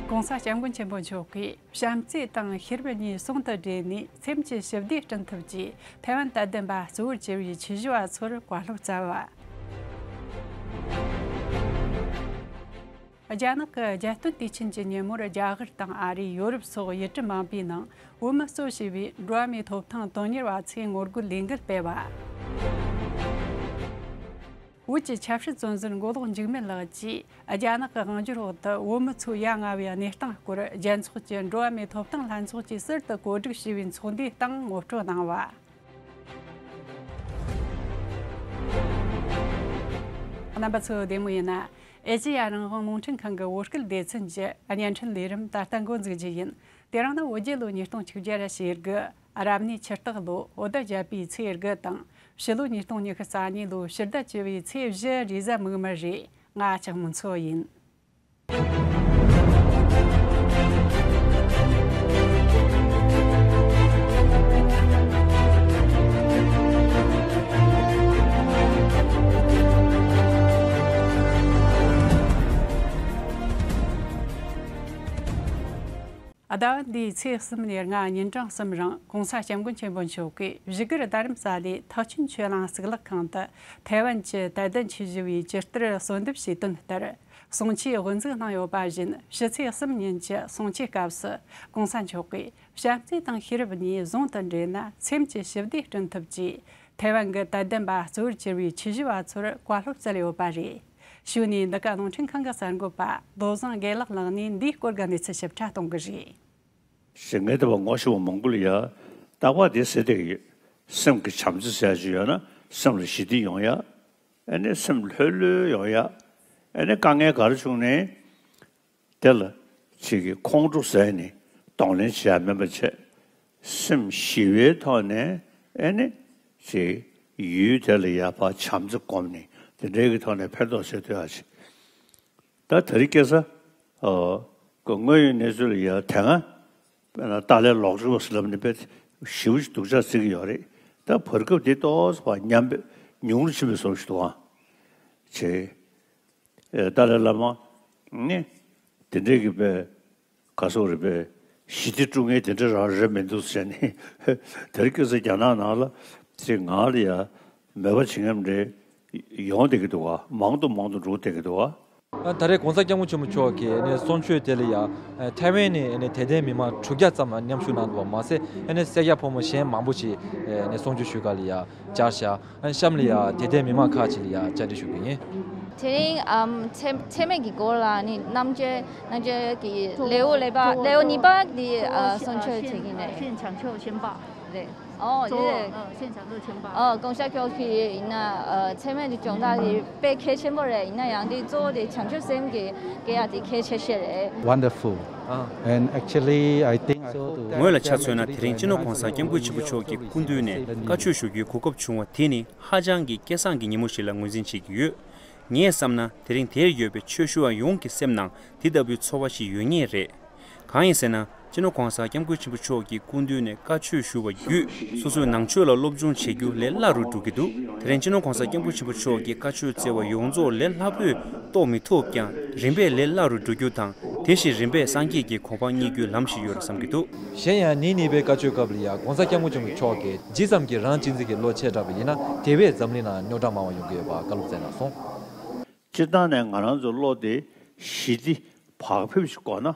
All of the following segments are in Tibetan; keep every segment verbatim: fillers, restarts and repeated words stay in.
༸གོང་ས་༸སྐྱབས་མགོན་ཆེན་པོ་མཆོག་གིས་བྱམས་བརྩེ་དང་ཤེས་རབ་གཉིས་ཟུང་དུ་འབྲེལ་ནས་སེམས་ཀྱི་ཞི་བདེ་བསྐྲུན་ཐབས་ཀྱི་ཐའེ་ཝན་དད་ལྡན་པ་གཙོ་བོར་གྱུར་བའི་ཆོས་ཞུ་བ་ཚོར་བཀའ་སློབ་སྩལ་བ། རྒྱ་ནག་གི་རྒྱལ་སྟོན་དུས་ཆེན་གྱི་ཉིན་མོར་རྒྱ་གར་དང་ཨ་རི། ཡོ་རོབ་སོགས་ཡུལ་གྲུ་མང་པོའི་ནང་བོད་མི་གཙོ་བྱས་པའི་འགྲོ་བ་མིའི་ཐོབ་ཐང་དོན་གཉེར་བ་ཚོས་ངོ་རྒོལ་ལས་འགུལ་སྤེལ་བ། བོད་ཀྱི་ཆབ་སྲིད་བཙོན་ཟུར་མགོ་ལོག་འཇིགས་མེད་ལགས་ཀྱིས་རྒྱ་ནག་གི་དབང་སྒྱུར་འོག་ཏུ་བོད་མི་ཚོས་ཡ་ང་བའི་གནས་སྟངས་སྐོར་རྒྱལ་ཚོགས་ཀྱི་འགྲོ་བ་མིའི་ཐོབ་ཐང་ལྷན་ཚོགས་ཀྱིས་ཟུར་དུ་གོ་སྒྲིག་བྱས་པའི་ཚོགས་འདུའི་སྟེང་ངོ་སྤྲོད་གནང་བ། རྣམ་པ་ཚོ་བདེ་མོ་ཡིན་ན། ཨེ་ཤེ་ཡ་རང་དབང་རླུང་འཕྲིན་ཁང་གི་བོད་སྐད་སྡེ་ཚན་གྱི་བརྙན་འཕྲིན་ལས་རིམ་ད་ལྟ་འགོ་འཛུགས་རྒྱུ་ཡིན། དེ་རིང་ནི་བོད་རྒྱལ་ལོ་ཉིས་སྟོང་ཆིག་བརྒྱ་ཞེ་དགུ། རབ་གནས་ཆུ་སྟག་ལོ་འོ་ཟླ་བརྒྱད་པའི་ཚེས་དགུ་དང་། ཕྱི་ལོ་ཉིས་སྟོང་ཉི་ཤུ་རྩ་གཉིས་ལོའི་ཕྱི་ཟླ་བཅུ་བའི་ཚེས་བཞི་རེས་གཟའ་མིག་དམར་རེད། ང་ལྕགས་མོ་མཚོ་ཡིན། ཟླ་བ་འདིའི་ཚེས་གསུམ་ནས་ལྔ་ཉིན་གྲངས་གསུམ་རིང་༸གོང་ས་༸སྐྱབས་མགོན་ཆེན་པོ་མཆོག་གིས་བཞུགས་སྒར་རྡ་རམ་ས་ལའི་ཐེག་ཆེན་ཆོས་གླིང་གཙུག་ལག་ཁང་དུ་ཐའེ་ཝན་གྱི་དད་ལྡན་ཆོས་ཞུ་བའི་ཇི་ལྟར་གསོལ་འདེབས་ཞུས་དོན་ལྟར། གསུང་ཆོས་དབུ་འཛུགས་གནང་ཡོད་པ་བཞིན་ཕྱི་ཚེས་གསུམ་ཉིན་གྱི་གསུང་ཆོས་སྐབས་སུ་༸གོང་ས་མཆོག་གིས་བྱམས་བརྩེ་དང་ཤེས་རབ་གཉིས་ཟུང་དུ་འབྲེལ་ན་སེམས་ཀྱི་ཞི་བདེ་བསྐྲུན་ཐུབ་ཅེས་ཐའེ་ཝན་གྱི་དད་ལྡན་པ་གཙོ་བོར་གྱུར་བའི་ཆོས་ཞུ་བ་ཚོར་བཀའ་སློབ་སྩལ་ཡོད་པ་རེད། གཞུག་ནས་འདི་ག་རླུང་འཕྲིན་ཁང་གི་གསར་འགོད་པ་བློ་བཟང་དགེ་ལེགས་ལགས་ནས་འདིའི་སྐོར་གྱི་གནས་ཚུལ་ཞིབ་ཕྲ་གཏོང་གི་རེད། ཞེས་ངས་དེ་བ་ངོ་ཤེས་པ་མང་པོ་ལ་ཡ། རྟག་པར་དེ་ཟེར་བསྡད་ཀྱི་ཡོད། སེམས་ཀྱི་བྱམས་བརྩེ་ཟེར་ཡ་ཅིག་ཡོད་ན་སེམས་ལ་ཞི་བདེ་ཡོང་ཡ། ཨ་ནི་སེམས་ལྷོད་ལྷོད་ཡོང་ཡ། ཨ་ནི་དཀའ་ངལ་ག་རེ་བྱུང་ནའི། དེ་ལ་ཅིག་གི་ཁོང་ཁྲོ་ཟ་ནས་གདོང་ལེན་བྱེད་ཡ་མིན་པ་བྱས། སེམས་ཞི་བའི་ཐོག་ནས་ཨ་ནི་ཅིག་ཡུལ་དེ་ལ་ཡ་ཕར་བྱམས་བརྩེ་སྒོམ་ནས་དེ་འདྲའི་གི་ཐོག་ནས་ཕན་ཐོགས་བྱེད་ཐུབ་ཡ་ཅིག་ད་དེ་རིང་ཁ་སང་། ཨོ། ཁོ་དངོས་ཡོད་གནས་ཚུལ་ལ་ཡ་དེ་སྔ། དཔེར་ན་ཏཱ་ལའི་ལོག་སྤྱོད་ཟེར་ལབ་ནས་དཔེ་ཞེ་པོ་ཅིག་སྡུག་ཅག་བརྩི་གི་ཡོད་རེད། ད་བར་སྐབས་དེ་ཏོག་ཙམ་ཕར་ཉམས་པའི་ཉུང་རུ་ཕྱིན་པའི་བཟོ་ཞིག་འདུག་ཨང་། བྱས། ཨེ། ཏཱ་ལའི་བླ་མ་ནི་དེ་འདྲའི་གི་དཔེ་ག་སོགས་རེད་པས། ཞི་བདེ་དཀྲུག་མཁན་དེ་འདྲ་རང་རེད་མི་འདུག་ཟེར་ནས་དེ་རིང་ཁ་སང་རྒྱ་ནག་ནང་ལ་ཅིག་ང་ལ་ཡ་མོས་པ་བྱེད་མཁན་རེ་ཡོང་བསྡད་ཀྱི་འདུག་ག་མང་དུ་མང་དུ་འགྲོ་བསྡད་ཀྱི་འདུག་ག་ད་རེས་༸གོང་ས་༸སྐྱབས་མགོན་ཆེན་པོ་མཆོག་གིས་ནས་གསུང་ཆོས་དེ་ལ་ཡ། ཐའེ་ཝན་ནས་ནས་དད་ལྡན་མི་མང་དྲུག་བརྒྱ་ཙམ་མཉམ་ཞུགས་གནང་འདུག་པ་མ་ཟད་ནས་སེར་སྐྱ་ཕོ་མོ་གཞན་མང་པོ་ཞིག་ནས་གསུང་ཆོས་ཞུ་ག་ལ་ཡ་བཅར་ཤག་གཤམ་ལ་ཡ་དད་ལྡན་མི་མང་ཁག་ཅིག་ལ་ཡ་བཅར་འདྲི་ཞུ་གི་ཡིན། དེ་རིང་ཨམ་ཚད་ཚད་མེད་ཀྱི་སྐོར་ལ་ནི་རྣམ་དཔྱོད་རྣམ་དཔྱོད་ཀྱི་ལེའུ་ལེ་པ་ལེའུ་གཉིས་པ་དེ་གསུང་ཆོས་བྱེད་ཀྱི་ཡིན། རེད། 现场秀先报。 རེད། ཨོ། 做 རེད། 呃 现场热线报。 ཨོ། ༸གོང་ས་མཆོག་གིས་ཡིན་ན་ཨ་ཚད་མེད་ཀྱི་སྦྱོང་བརྡར་དེ་དཔེ་གལ་ཆེན་པོ་རེད། ཡིན་ན་ཡང་དེ་གཙོ་བོ་དེ་བྱང་ཆུབ་སེམས་ཀྱི་སྐྱེ་ཡ་དེ་གལ་ཆེ་ཤོས་རེད། Wonderful. And actually, I think I hope that ངོས་ལ་ཆ་མཚོན་ན་དེ་རིང་སྤྱི་ནོར་༸གོང་ས་༸སྐྱབས་མགོན་ཆེན་པོ་མཆོག་གི་སྐུ་མདུན་ནས་བཀའ་ཆོས་ཞུ་རྒྱུའི་གོ་སྐབས་བྱུང་བ་དེ་ནི་ཧ་ཅང་གི་སྐལ་བཟང་གི་ཉིན་མོ་ཞིག་ལ་ངོས་འཛིན་བྱེད་ཀྱི་ཡོད། ངས་བསམ་ན་དེ་རིང་དེར་ཡོད་པའི་ཆོས་ཞུ་བ་ཡོངས་ཀྱི་སེམས་ནང་དེ་ལྟ་བུའི་ཚོར་བ་ཞིག་ཡོད་ངེས་རེད། གང་ཡིན་ཟེར་ན། སྤྱི་ནོར་༸གོང་ས་༸སྐྱབས་མགོན་ཆེན་པོ་མཆོག་གི་སྐུ་མདུན་ནས་བཀའ་ཆོས་ཞུ་བ་བརྒྱུད་སོ་སོའི་ནང་ཆོས་ལ་སློབ་སྦྱོང་བྱེད་རྒྱུ་ལས་སླ་རུ་འགྲོ་གི་འདུག་དེ་རིང་སྤྱི་ནོར་༸གོང་ས་༸སྐྱབས་མགོན་ཆེན་པོ་མཆོག་གིས་བཀའ་ཆོས་སྩལ་བ་ཡོངས་རྫོགས་ལས་སླ་པོས་རྟོགས་མི་ཐུབ་ཀྱང་། རིམ་པས་ལས་སླ་རུ་འགྲོ་རྒྱུ་དང་། དེ་བཞིན་རིམ་པས་སངས་རྒྱས་ཀྱི་གོ་འཕང་བརྙེས་རྒྱུའི་ལམ་ཞིག་ཡོད་རེད་བསམ་གྱི་འདུག་གཞན་ཡང་ཉིན་གཉིས་པའི་བཀའ་ཆོས་སྐབས་ལ་ཡང་༸གོང་ས་༸སྐྱབས་མགོན་ཆེན་པོ་མཆོག་གིས་ཇི་ཙམ་གྱིས་རང་གཅེས་འཛིན་གྱི་བློ་ཆེ་དྲགས་པ་ཡིན་ན། དེ་བས་འཛམ་གླིང་ནང་རྙོག་དྲ་མང་བ་ཡོང་གི་ཡོད་པ་བཀའ་སློབ་སྩལ་གནང་སོང་། སྤྱིར་བཏང་ནས་ང་རང་ཚོའི་བློ་དེ་ཞི་བདེ་བག་ཕེབས་ཤིག་དགོས་ན།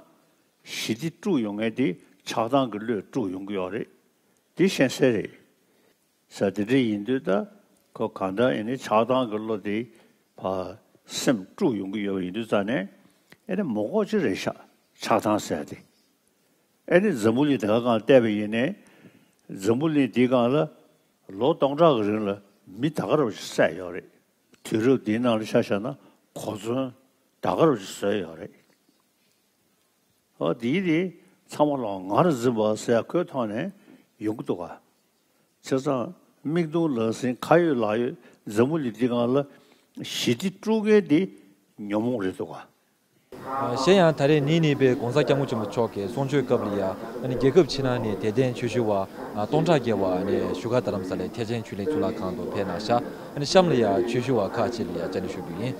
ཞི་བདེ་དཀྲུག་ཡོང་མཁན་དེ་ཆགས་སྡང་གི་བློས་དཀྲུག་ཡོང་གི་ཡོད་རེད། དེ་ཤེས་གསལ་རེད། ས་དེ་འདྲ་ཡིན་དུས་ད་ཁོ་གང་ལྟར་ཨེ་ནི་ཆགས་སྡང་གི་བློ་དེ་ཕར་སེམས་དཀྲུག་ཡོང་གི་ཡོད་པ་ཡིན་དུས་ཙང་ནས། ཨེ་ནི་མོ་གོ་ཅི་རེད་ཤག་ཆགས་སྡང་ཟེར་ཡ་དེ། ཨེ་ནི་འཛམ་བུ་གླིང་དེ་ག་སྒང་བལྟས་པ་ཡིན་ནའི། འཛམ་བུ་གླིང་འདིའི་སྒང་ལ་ལོ་སྟོང་ཕྲག་གི་རིང་ལ་མི་ད་ག་རང་ཞིག་བསད་ཡོད་རེད། དུས་རབས་འདིའི་ནང་ལ་ཆ་བཞག་ན་གོ་མཚོན་ད་ག་རང་ཞིག་བཟོས་ཡོད་རེད། ཨོ། དེའི་དེ་ཚང་མ་ལོག་ང་རང་འཛིན་པ་ཟེར་ཡ་ཁོའི་ཐོག་ནས་ཡོང་གི་འདུག་ག་བྱས་ཙང་མིག་མཐོང་ལག་ཟིན་ཁ་ཡོད་ལག་ཡོད་འཛམ་བུ་གླིང་འདི་སྒང་ལ་ཞི་བདེ་དཀྲུག་མཁན་འདི་ཉོན་མོངས་རེད་འདུག་ག་གཞན་ཡང་ད་རེས་ཉིན་གཉིས་པའི་༸གོང་ས་༸སྐྱབས་མགོན་ཆེན་པོ་མཆོག་གི་གསུང་ཆོས་སྐབས་ལ་ཡང་རྒྱལ་ཁབ་ཕྱི་ནང་ནས་དད་ལྡན་ཆོས་ཞུ་བ་སྟོང་ཕྲག་བརྒལ་བ་བཞུགས་སྒར་རྡ་རམ་ས་ལའི་ཐེག་ཆེན་ཆོས་གླིང་གཙུག་ལག་ཁང་དུ་ཕེབས་གནང་ཤག་གཤམ་ལ་ཡང་ཆོས་ཞུ་བ་ཁག་ཅིག་ལ་ཡང་བཅར་འདྲི་ཞུ་རྒྱུ་ཡིན།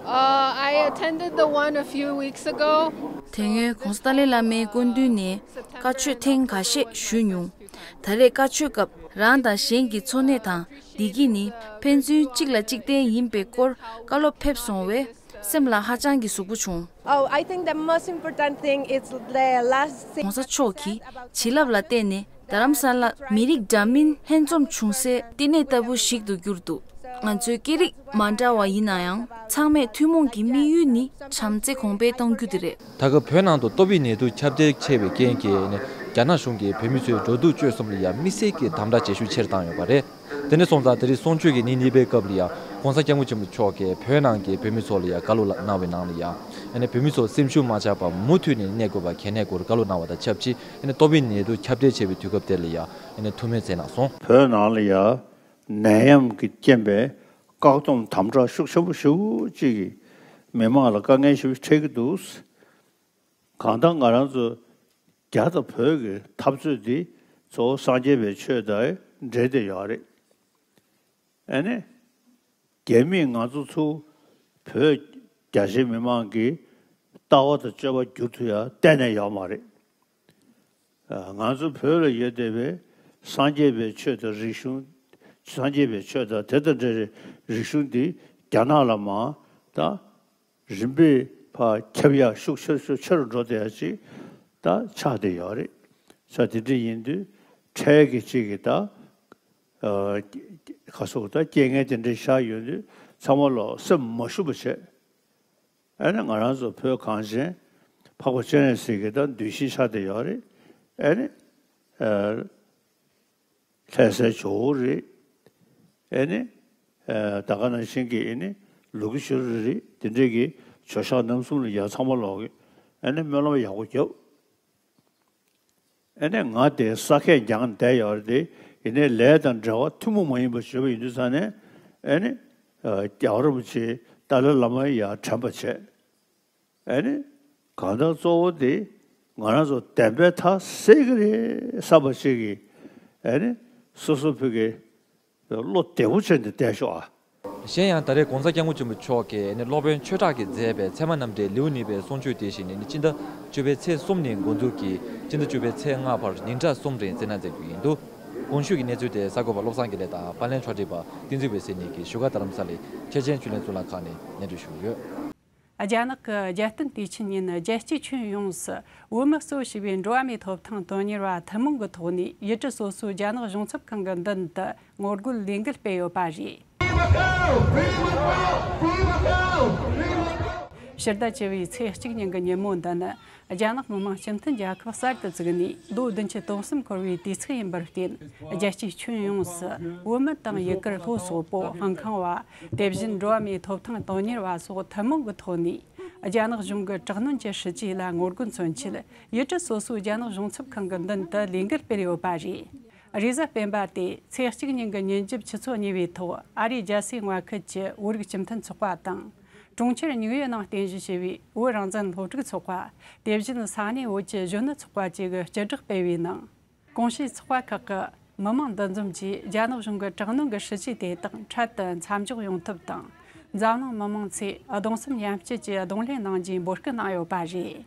Uh, I attended the one a few weeks ago. དེ་སྔོན་༧གོང་ས་ཏཱ་ལའི་བླ་མའི་སྐུ་མདུན་ནས་བཀའ་ཆོས་ཐེངས་ཁ་ཤས་ཞུས་མྱོང་། ད་རེས་བཀའ་ཆོས་སྐབས་རང་དང་གཞན་གྱི་འཚོ་གནས་དང་བདེ་སྐྱིད་ནི་ཕན་ཚུན་གཅིག་ལ་གཅིག་བརྟེན་ཡིན་པའི་སྐོར་བཀའ་སློབ་ཕེབས་སོང་བས་སེམས་ལ་ཧ་ཅང་གི་ཟུག་པོ་བྱུང་། Oh, I think the most important thing is the last thing. ༧གོང་ས་མཆོག་གིས་བྱིན་རླབས་ལ་བརྟེན་ནས་རྡ་རམ་ས་ལ་མི་རིགས་འདྲ་མིན་ལྷན་འཛོམས་བྱུང་སའི་བསྟི་གནས་ལྟ་བུ་ཞིག་ཏུ་གྱུར་འདུག་ང་ཚོའི་སྐད་རིགས་མ་འདྲ་བ་ཡིན་ན་ཡང་ཚང་མས་ཐུན་མོང་གི་དམིགས་ཡུལ་ནི་བྱམས་བརྩེ་གོང་འཕེལ་གཏོང་རྒྱུ་དེ་རེད། ད་སྐབས་བོད་ནང་དུ་ཏོག་དབྱིབས་ནད་དུག་ཁྱབ་གདལ་ཆེ་བའི་རྐྱེན་གྱིས་ནི་རྒྱ་ནག་གཞུང་གིས་བོད་མི་ཚོའི་འགྲོ་འདུག་སྤྱོད་གསུམ་ལ་ཡང་དམིགས་བསལ་གྱི་དམ་དྲག་བྱེད་ཤུགས་ཆེ་རུ་བཏང་ཡོད་པ་རེད། དེ་ནས་སོང་ཙང་དེ་རིང་གསུང་ཆོས་ཀྱི་ཉིན་གཉིས་པའི་སྐབས་ལ་ཡང་༧གོང་ས་༧སྐྱབས་མགོན་ཆེན་པོ་མཆོག་གིས་བོད་ནང་གི་བོད་མི་ཚོ་ལ་ཡང་བཀའ་སློབ་གནང་བའི་ནང་ལ་ཡང་ཨ་ནི་བོད་མི་ཚོ་སེམས་ཤུགས་མ་ཆག་པར་མུ་མཐུད་ནས་གནས་དགོས་པ་གལ་གནད་སྐོར་བཀའ་སློབ་གནང་བ་དང་ཆབས་ཅིག་ཨ་ནི་ཏོག་དབྱིབས་ནད་དུག་ཁྱབ་གདལ་ཆེ་བའི་དུས་སྐབས་དེ་ལ་ཡང་ཨ་ནི་ཐུགས་སྨོན་མཛད་གནང་སོང་། བོད་ནང་ལ་ཡང་ནད་ཡམས་ཀྱི་རྐྱེན་པས་བཀག་སྡོམ་དམ་དྲག་ཤུགས་ཆེན་པོ་ཞེ་པོ་ཅིག་གིས་མི་མང་ལ་དཀའ་ངལ་ཞེ་པོ་འཕྲད་ཀྱི་འདུག་གང་ལྟར་ང་རང་ཚོ་རྒྱ་དང་བོད་ཀྱི་འཐབ་རྩོད་འདི་གཙོ་བོ་སངས་རྒྱས་པའི་ཆོས་དང་འབྲེལ་ཏེ་ཡོད་རེད། ཨ་ནི། རྒྱ་མིས་ང་ཚོ་ཚུར་བོད་རྒྱ་ཆེའི་མི་མང་གི་ལྟ་བ་དང་སྤྱོད་པ་བསྒྱུར་ཐུབ་ཡ་གཏན་ནས་ཡོད་མ་རེད། ཨ། ང་ཚོ་བོད་ལ་ཡོད་བསྡད་པའི་སངས་རྒྱས་པའི་ཆོས་དང་རིག་གཞུང་། སངས་རྒྱས་པའི་ཆོས་དང་དེ་དང་འབྲེལ་བའི་རིག་གཞུང་འདི་རྒྱ་ནག་ལ་མར་ད་རིམ་པས་ཕར་ཁྱབ་ཡག་ཤུགས་ཆེ་ཤུགས་ཆེ་རུ་འགྲོ་བསྡད་ཡག་ཅིག་ད་ཆགས་བསྡད་ཡོད་རེད། ས་དེ་འདྲ་ཡིན་དུས་འཕྲལ་གྱི་ཅིག་གི་ད་ཨ། ག་སོགས་ད་རྐྱེན་ངན་དེ་འདྲ་བཞག་ཡོད་དུས་ཚང་མ་ལོག་སེམས་མ་ཞུམ་པ་བྱས། ཨ་ནི་ང་རང་ཚོ་བོད་གངས་ཅན་འཕགས་པ་སྤྱན་རས་གཟིགས་ཀྱི་ད་གདུལ་ཞིང་ཆགས་བསྡད་ཡོད་རེད། ཨ་ནི་ཨ། ལྷ་སའི་ཇོ་བོ་རེད། ཨེ་ནི། ཨ། ད་ག་ནང་བཞིན་གྱི་ཨེ་ནི་ལུ་གུ་ཤུ་རི་རེད། དེ་འདྲས་ཀྱི་ཇོ་ཤཱཀ་རྣམ་གསུམ་ལ་ཡ་ཚང་མ་ལོག་གི་ཨེ་ནི་སྨོན་ལམ་ཡག་པོ་རྒྱབ། ཨེ་ནི་ང་དེ་ས་ཁད་རྒྱང་བསྡད་ཡོད་རེད་དེ། ཡིན་ནའི་ལས་དང་འབྲེལ་བ་ཐུན་མོང་མ་ཡིན་པ་བྱེད་པ་ཡིན་དུས་ཙང་ནས་ཨེ་ནི། ཨ། རྒྱལ་བ་རིན་པོ་ཆེ་ཏཱ་ལའི་བླ་མ་ཡ་དྲན་པ་བྱས། ཨ་ནི། གང་ལྟར་གཙོ་བོ་དེ་ང་རང་ཚོ་བདེན་པའི་མཐའ་གསལ་གྱི་རེད་བསམ་པ་ཞིག་གིས་ཨ་ནི་སོ་སོ་བོད་ཀྱི་བློ་བདེ་པོ་བྱས་ནས་བསྡད་ཤོག་ཨ། གཞན་ཡང་ད་རེས་༧གོང་ས་༧སྐྱབས་མགོན་ཆེན་པོ་མཆོག་གིས་ཨ་ནི་སློབ་དཔོན་ཆོས་གྲགས་ཀྱིས་མཛད་པའི་ཚད་མ་རྣམ་འགྲེལ་ལེའུ་གཉིས་པའི་གསུང་ཆོས་དེ་བཞིན་ཨ་ནི་སྤྱི་ཟླ་བཅུ་པའི་ཚེས་གསུམ་ནས་འགོ་འཛུགས་ཀྱིས་སྤྱི་ཟླ་བཅུ་པའི་ཚེས་ལྔ་བར་ཉིན་གྲངས་གསུམ་རིང་བསྩལ་གནང་མཛད་རྒྱུ་ཡིན་འདུག་གོང་ཞུས་ཀྱི་གནས་ཚུལ་དེ་གསར་འགོད་པ་བློ་བཟང་དགེ་ལེགས་དང་པར་ལེན་ཕྱོགས་སྒྲིག་པ་བསྟན་འཛིན་འོད་ཟེར་གཉིས་ཀྱིས་བཞུགས་སྒར་རྡ་རམ་ས་ལའི་ཆེ་ཆེན་ཆོས་གླིང་གཙུག་ལག་ཁང་ནས་སྙན་སྒྲོན་ཞུས་ཡོད། རྒྱ་ནག་གི་རྒྱལ་སྟོན་དུས་ཆེན་ཉིན་རྒྱལ་སྤྱིའི་ཁྱོན་ཡོངས་སུ་བོད་མི་གཙོ་བྱས་པའི་འགྲོ་བ་མིའི་ཐོབ་ཐང་དོན་གཉེར་བ་ཐུན་མོང་གི་ཐོག་ནས་ཡུལ་གྲུ་སོ་སོའི་རྒྱ་ནག་གཞུང་ཚབ་ཁང་གི་མདུན་དུ་ངོ་རྒོལ་ལས་འགུལ་སྤེལ་ཡོད་པ་རེད། ཕྱི་ཟླ་བཅུ་བའི་ཚེས་གཅིག་ཉིན་གྱི་ཉིན་མོ་འདི་ནི། རྒྱ་ནག་མི་དམངས་སྤྱི་མཐུན་རྒྱལ་ཁབ་གསར་དུ་བཙུགས་ནས་ལོ་བདུན་ཅུ་དོན་གསུམ་འཁོར་བའི་དུས་ཚིགས་ཡིན་པར་བརྟེན། རྒྱལ་སྤྱིའི་ཁྱོན་ཡོངས་སུ་བོད་མི་དང་ཡུ་གུར་ལྷོ་སོག་པོ། ཧང་ཁང་བ། དེ་བཞིན་འགྲོ་བ་མིའི་ཐོབ་ཐང་དོན་གཉེར་བ་སོགས་ཐུན་མོང་གི་ཐོག་ནས་རྒྱ་ནག་གཞུང་གི་དྲག་གནོན་གྱི་སྲིད་བྱུས་ལ་ངོ་རྒོལ་མཚོན་ཆེད། ཡུལ་གྲུ་སོ་སོའི་རྒྱ་ནག་གཞུང་ཚབ་ཁང་གི་མདུན་དུ་ལས་འགུལ་སྤེལ་ཡོད་པ་རེད། རེས་གཟའ་སྤེན་པ་སྟེ་ཚེས་གཅིག་ཉིན་གྱི་ཉིན་རྒྱབ་ཆུ་ཚོད་གཉིས་པའི་ཐོག་ཨ་རིའི་རྒྱལ་སའི་མངའ་ཁུལ་གྱི་བོད་རིགས་སྤྱི་མཐུན་ཚོགས་པ་དང་། གྲོང་ཁྱེར་ཉིའུ་ཡོག་ནང་རྟེན་གཞི་བྱས་པའི་བོད་རང་བཙན་སློབ་ཕྲུག་ཚོགས་པ། དེ་བཞིན་ས་གནས་བོད་ཀྱི་གཞོན་ནུ་ཚོགས་པ་བཅས་ཀྱིས་སྤྱི་བསྒྲགས་སྤེལ་བའི་ནང་། གོང་ཞུས་ཚོགས་པ་ཁག་གི་མི་མང་འདུ་འཛོམས་ཀྱིས་རྒྱ་ནག་གཞུང་གི་དྲག་གནོན་གྱི་སྲིད་བྱུས་དེ་དག་འཕྲལ་དུ་མཚམས་འཇོག་ཡོང་ཐབས་དང་། འཛམ་གླིང་མི་མང་ཚོས་གདུང་སེམས་མཉམ་སྐྱེད་ཀྱིས་གདོང་ལེན་གནང་རྒྱུའི་འབོད་སྐུལ་གནང་ཡོད་པ་རེད།